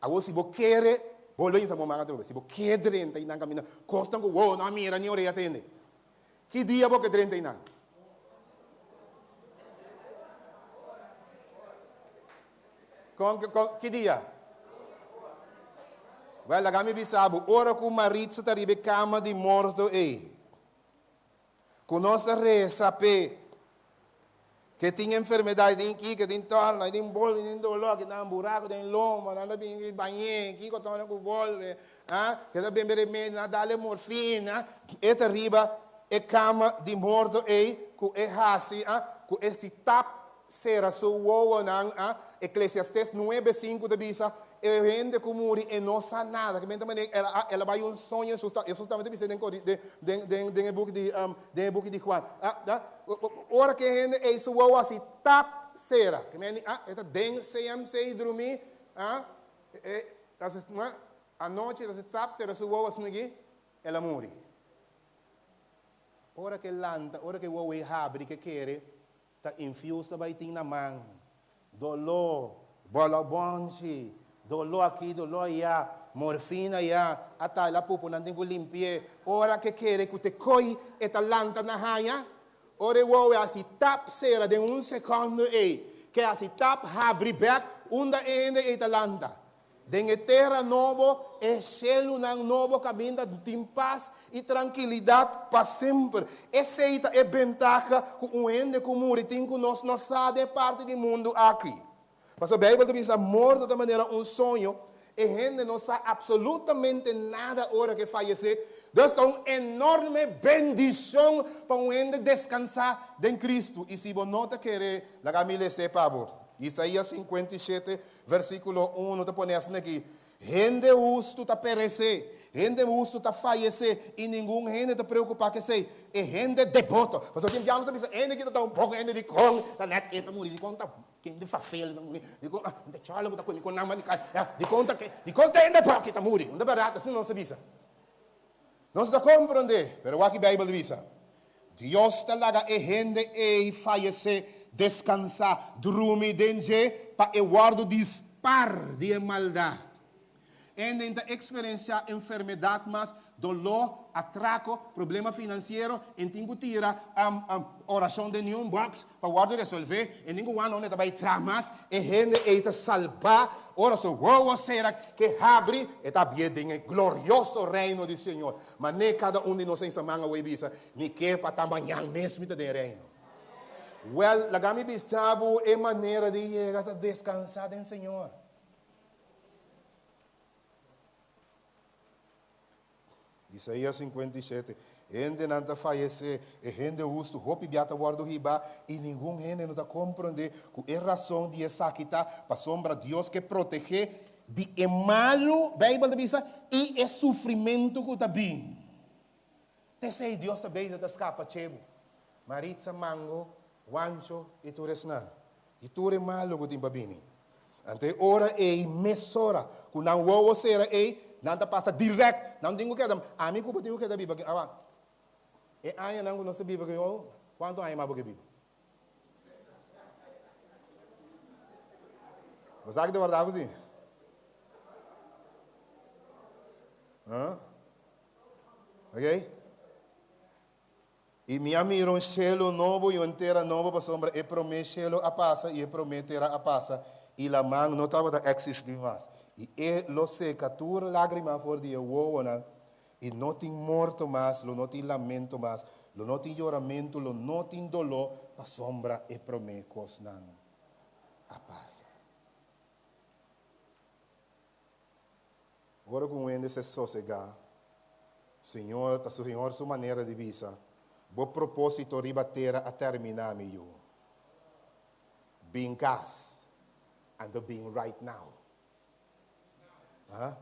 Awor si bo kere, bolbe insa bo man atrobe, si bo ke drenta einan kaminda kosnan ku wowo no a mira ni orea a tende, ki dia bo ke drenta einan? Kon, kon, ki dia? Wèl, laga mi bisa bo, ora ku Maritza ta riba e kama di morto ei, Ku nos a resa p'e. Ke tin enfermedat, tin kiko, tin tòrna, tin bol, tin doló, ke nan buraku den lomba, nan ta bin bañ'é, kiko tòrna ku bolbe, ah, ke ta bebe remedi, nan a dal e morfina, e ta riba e kama di morto ei ku e hasi, ah, ku e si tap sera su wowonan, ah, Eklesiastes nuebe sinku ta bisa, E hende ku muri e no sa nada. Ki menta manera el a el a bai un soño Hesus ta Hesus tambe ta bisa den Kori den den den den e buki di den e buki di Juan. A a ora ku e hende ei su wowo hasi tap sera. Ki menti a e ta den CMC drumí a e ta hasi anochi ta hasi tap sera su wowo asina aki el a muri. Ora ku e lanta ora ku e wowo ei habri ke kere Ta infuse ta bai tin na man. Doló, bolobonchi, doló aki, doló ayá, morfina ayá, ata el a pupu nan tin ku limpi'é. Ora ke kere ku te koi e ta lanta na haña, ora e wowo e hasi tap sera den un sekondo ei, ke hasi tap habri bèk unda e hende ei ta lanta. Den e tera nobo, e shelunan nobo kaminda tin pas i trankilidat pa semper. Esei ta e bentaha ku un hende ku muri tin ku nos no sa den e parti di mundu aki. Pasobra Beibel ta bisa morto ta manera un soño, e hende no sa apsolutamente nada ora ku e fayesé. Dus ta un enorme bendishon pa un hende deskansá den Kristu. I si bo no ta kere, laga mi les'é pa bo. Isaías 57, Versíkulo unu ta pone asina aki, Hende hustu ta peresé, hende hustu ta fayesé, i ningun hende ta preokupá ku esei. E hende deboto, pasobra tin biaha nos ta bisa, hende ki ta ta un poko hende di kon ta nèt e ta muri, dikon ta hende fafel ta muri, dikon ah hende chòlò ku ta kue dikon nan manda kai, ah dikon ta ke, dikon ta hende poki ta muri. No ta bèrdat, asina nos ta bisa. Nos ta komprondé, pero wak ki Beibel ta bisa, Dios ta laga e hende ei fayesé, deskansá, drumi den dje pa e wòrdu dispar di e maldat. Hende ta eksperensiá enfermedat mas, doló, atrako, problema finansiero, en tin ku tira orashon den niun bòks pa wòrdu resolvé, en tin ku wak nonde ta bai traha mas, e hende ei ta salbá ora su wowo sera ke habri, e ta habié den e glorioso reino di Señor. Mané kada un di nos a insa man awor i bisa, Mi ke pa ta mañan mes mi ta den e reino. Wèl, laga mi bisa bo e manera di yega ta deskansá den Señor. Isaías 57, Hendenan ta fayesé, e hende hustu hopi bia ta wòrdu hibá, i ningun hende no ta komprondé ku e rason di esaki ta pasobra Dios ke protegé di e malu, Beibel ta bisa, i e sufrimentu ku ta bin. T'esei Dios ta bezig ta skapa chebu, Maritza, Mango, Wancho i tur esnan, di tur e malu ku tin pa bini. Anto e ora ei mesora ku nan wowo sera ei, nan ta pasa dirèkt, nan no tin ku keda, ami ku bo tin ku keda biba aki, awa, e añanan ku nos ta biba aki, kuantu aña mas bo ke biba? Bo sa ki ta wardá bo si? Huh? Ok? I mi a mira un shelu nobo i un tera nobo, pasobra e promé shelu a pasa i e promé tera a pasa, i laman no tabata eksistí mas. I e lo seka tur lágrima for di e wowonan, I no tin morto mas, lo no tin lamento mas, lo no tin yoramentu, lo no tin doló, pasobra e promé kosnan a pasa. Ora ku un hende se sosegá, Señor, ta Señor su manera di bisa, Bo propósito riba tera a terminá, mi yu. Bin kas, anto bin right now. Ha?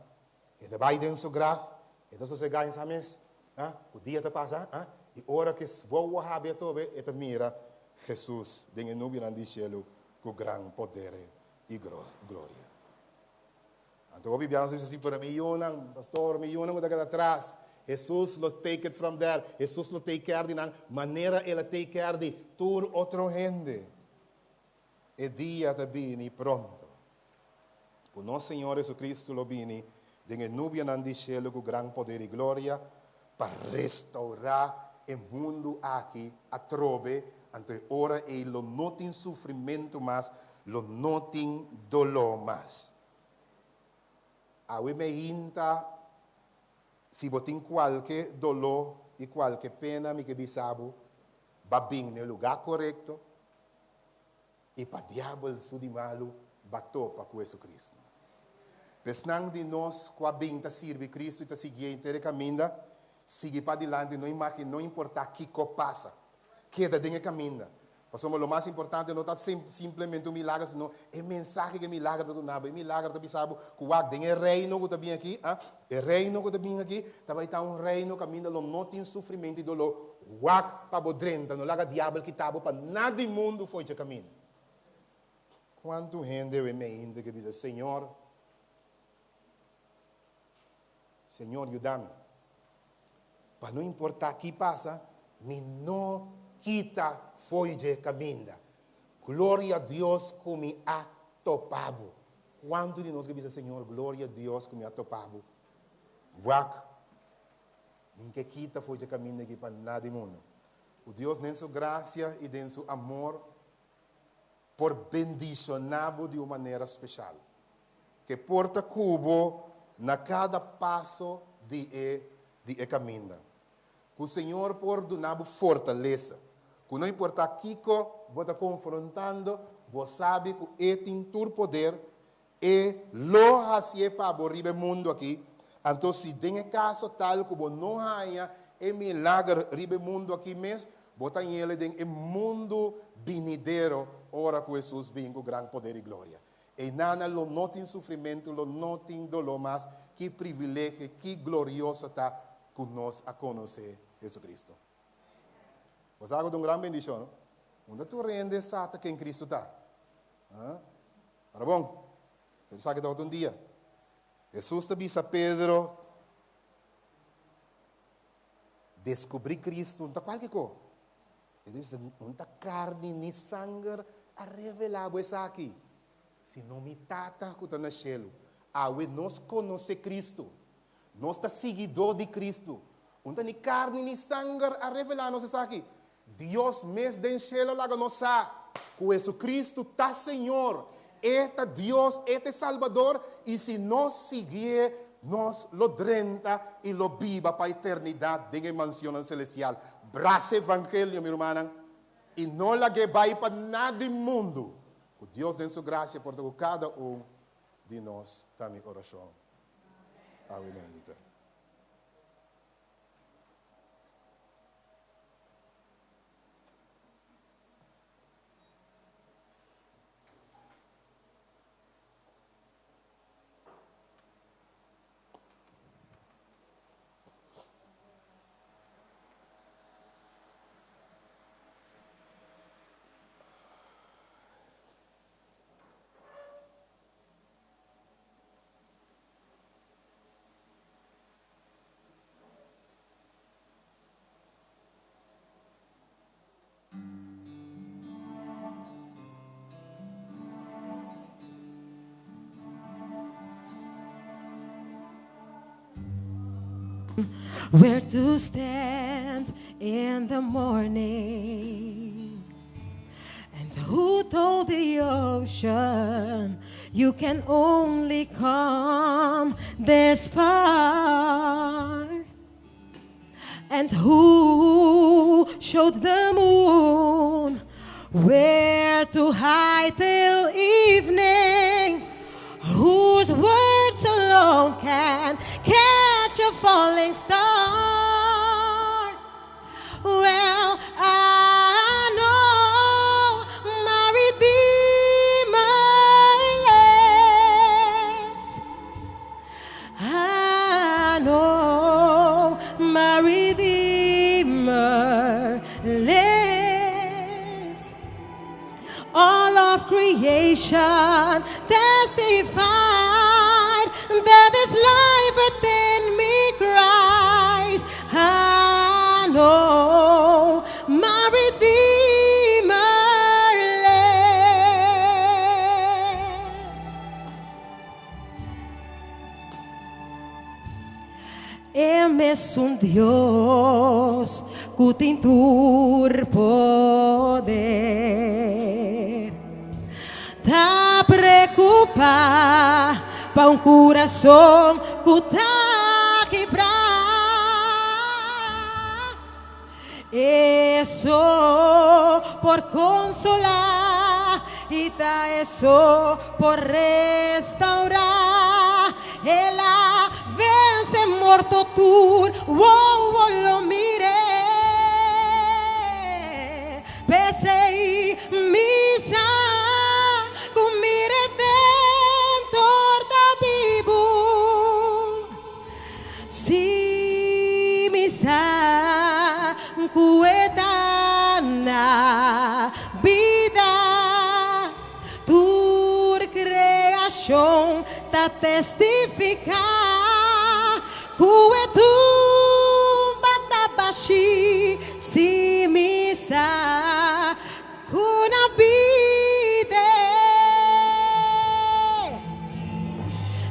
E ta bai den su graf, e ta sosegá den sa mes. Ha? Ku dia ta pasa, ha? I ora ku e wowo habri atrobe, e ta mira Hesus den e nubianan di shelu ku gran poder i gloria. Anto hopi biaha nos a bisa si, pero mi yunan, pastor, mi yunan ku ta keda atras, Hesus lo take it from there, Hesus lo take care di nan manera el a take care di tur otro hende. E dia ta bini pronto ku nos Señor Jesucristo lo bini den e nubianan di shelu ku gran poder i gloria pa restourá e mundu aki atrobe, anto e ora ei lo no tin sufrimentu mas, lo no tin doló mas. Awe meinta, si bo tin kualke doló i kualke pena, mi ke bisa bo, ba bin na e lugá korekto, I pa diabel su di malu ba topa ku Jesucristo. P'esnan di nos ku a bin ta sirbi Cristo i ta siguié henter e kaminda, sigui padilanti no imagi no importá kiko pasa. Keda den e kaminda. Pasobra lo mas importante no ta simplemente un milager sino e mensahe ku e milager ta duna bo. E milager ta bisa bo ku wak den e reino ku ta bin aki, ah, e reino ku ta bin aki ta bai ta un reino kaminda lo no tin sufrimentu i doló. Wak pa bo drenta, no laga diabel kita bo pa nada di mundu fo'i dje kaminda. Kuantu hende awe meinta ke bisa, Señor, Señor yuda mi. Pa no importa ki pasa, mi no kita fo'i dje kaminda. Gloria Dios ku mi a topa bo. Kuantu di nos ke bisa, Señor, gloria Dios ku mi a topa bo. Wak. Min ke kita for dje kaminda aki pa nada di mundu. Ku Dios den su grasia i den su amor por bendishoná bo di un manera speshal. Ke por ta ku bo na kada paso di e di e kaminda. Ku Señor por duna bo fortalesa. Ku no importá kiko bo ta konfrontando, bo sabi ku E tin tur poder E lo hasié pa bo riba e mundu akí. Anto si den e kaso tal ku bo no haña e milager riba e mundu akí mes, bo ta ñele den e mundu binidero ora ku Hesus bin ku gran poder i gloria. Einan lo no tin sufrimentu, lo no tin doló mas. Ki privilegio, ki glorioso ta ku nos a konosé Hesukristu. Bo sa ku ta un gran bendishon, no? Unda tur hende sa ta ken Kristu ta? Ora bon, pero esaki tabata un dia. Hesus ta bisa Pedro, Deskubrí Kristu no ta kualke ko. E ta bisa, No ta karni ni sanger a revelá bo esaki, sino mi Tata ku ta na shelu. Awe nos konosé Kristu. Nos ta siguidó di Kristu. Un ta ni karni ni sanger a revelá nos esaki. Dios mes den shelu a laga nos sa ku Hesukristu ta Señor. E ta Dios, e ta e Salbador, i si nos siguié, nos lo drenta i lo biba pa eternidat den e mansionnan selestial. Brasa evangelio, mi rumannan, i no lag'é bai pa nada di mundu. Ku Dios den su grasia por ta ku kada un di nos, ta mi orashon. Awe mainta. Where to stand in the morning? And who told the ocean you can only come this far? And who showed the moon where to hide till evening? Whose words alone can catch a falling star? Well, I know my Redeemer lives. I know my Redeemer lives. All of creation testified that this life within me cries. I know my Redeemer lives. E mesun Dios ku tin tur poder ta preokupá pa un kurason ku ta kibrá. E so por konsolá i ta e so por restaurá. El a vense morto tur wowo lo mir'é. P'esei mi sa ku mi Redentor ta bibu. Sí, mi sa ku e ta na bida. Tur kreashon ta testifiká ku e tumba ta bashí. Sí, mi sa ku na bida.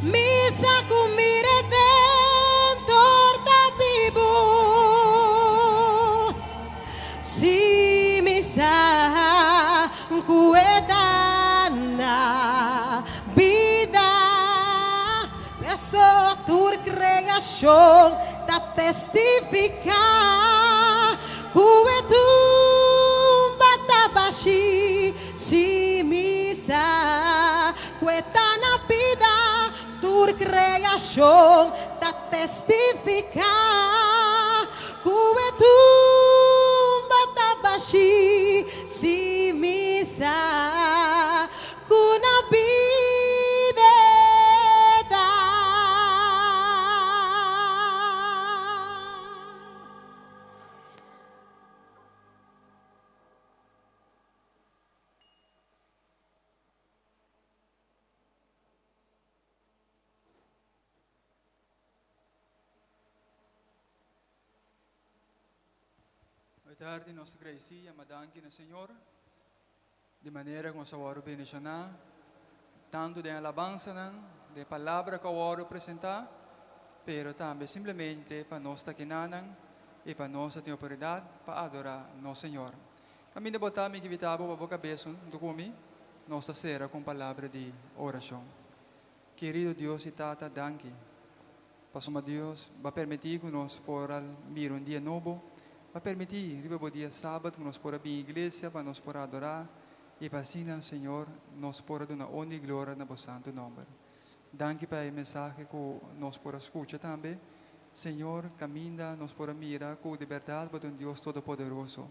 Mi sa ku mi Redentor ta bibu. Sí, mi sa ku e ta na bida. P'eso tur kreashon ta testifiká ku e tumba ta bashí. Sí, mi sa ku e ta na bida, tur kreashon ta testifiká ku e tumba ta bashí. Sí, mi sa ku na bida. Awe tardi nos ta gradisí yama danki na Señor di manera ku nos a wòrdu bendishoná tantu den alabansanan, den palabra ku a wòrdu presentá, pero tambe simplemente pa nos ta kinanan i pa nos ta tin oportunidat pa adorá nos Señor. Kaminda bo ta, mi ke invitá bo pa bo kabes huntu ku mi, nos ta sera ku un palabra di orashon. Kerido Dios i Tata, danki pasobra Dios bo a permití ku nos por al mira un dia nobo, bo a permití riba bo dia sabat ku nos por a bin iglesia pa nos por adorá i pa asina, Señor, nos por a duna honra i gloria na bo santu nòmber. Danki pa e mensahe ku nos por a skucha tambe. Señor, kaminda nos por a mira ku di bèrdat bo ta un Dios todopoderoso,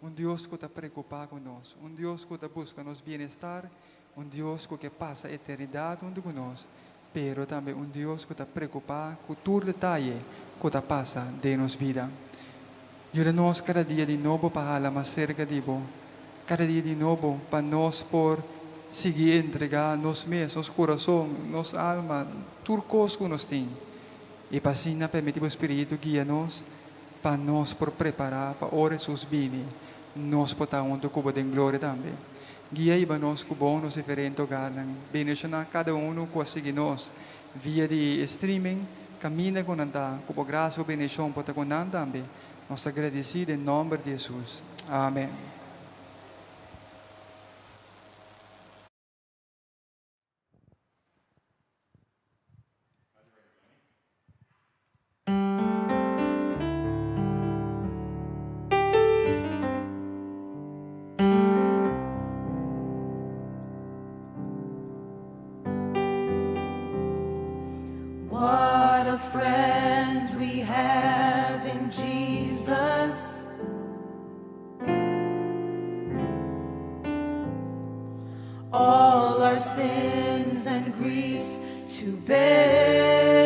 un Dios ku ta preokupá ku nos, un Dios ku ta buska nos bienestar, Un Dios ku ke pasa eternidat huntu ku nos, pero tambe un Dios ku ta preokupá ku tur detaye ku ta pasa den nos bida. Yuda nos kada dia di nobo pa hala mas serka di bo, kada dia di nobo pa nos por sigui entregá nos mes, nos kurason, nos alma, tur kos ku nos tin, i pa asina permití bo spiritu guia nos pa nos por prepará pa ora Hesus bini, nos por ta huntu ku bo den gloria tambe. Guia hiba nos ku bon nos diferente hogarnan. Bendishoná kada unu ku a sigui nos via di e streaming. Kaminda ku nan ta, ku bo grasia, bo bendishon por ta ku nan tambe. Nos ta gradisí den nòmber di Hesus. Amèn. What a friend we have in Jesus. All our sins and griefs to bear.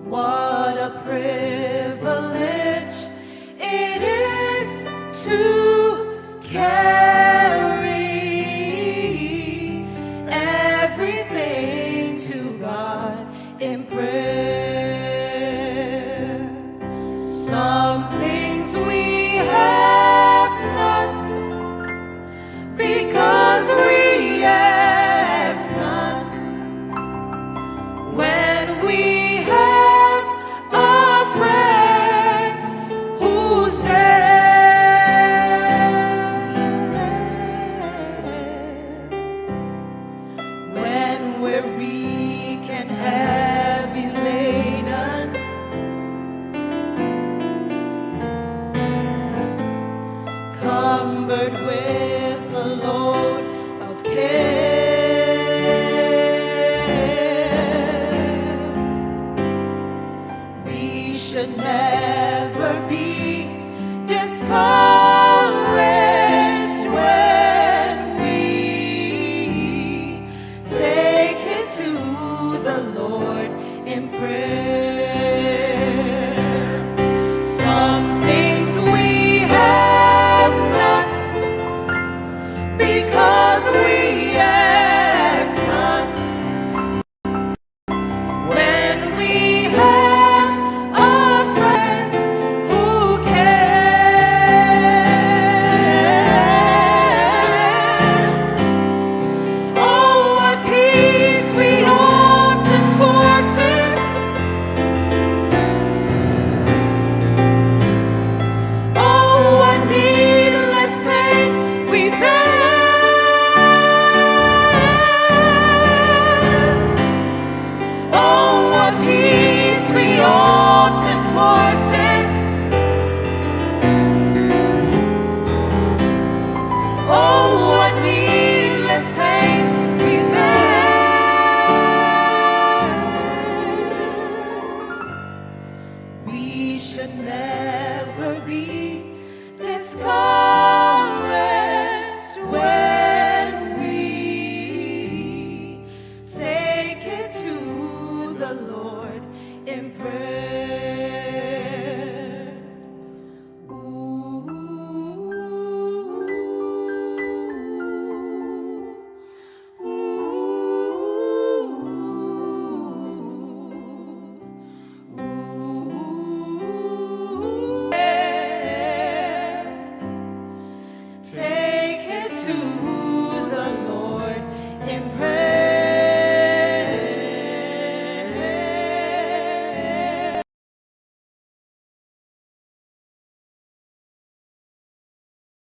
What a privilege it is to carry everything to God in prayer. Some things we have not because we ask not. When we have a friend who's there, when we're weak and heavy laden, cumbered with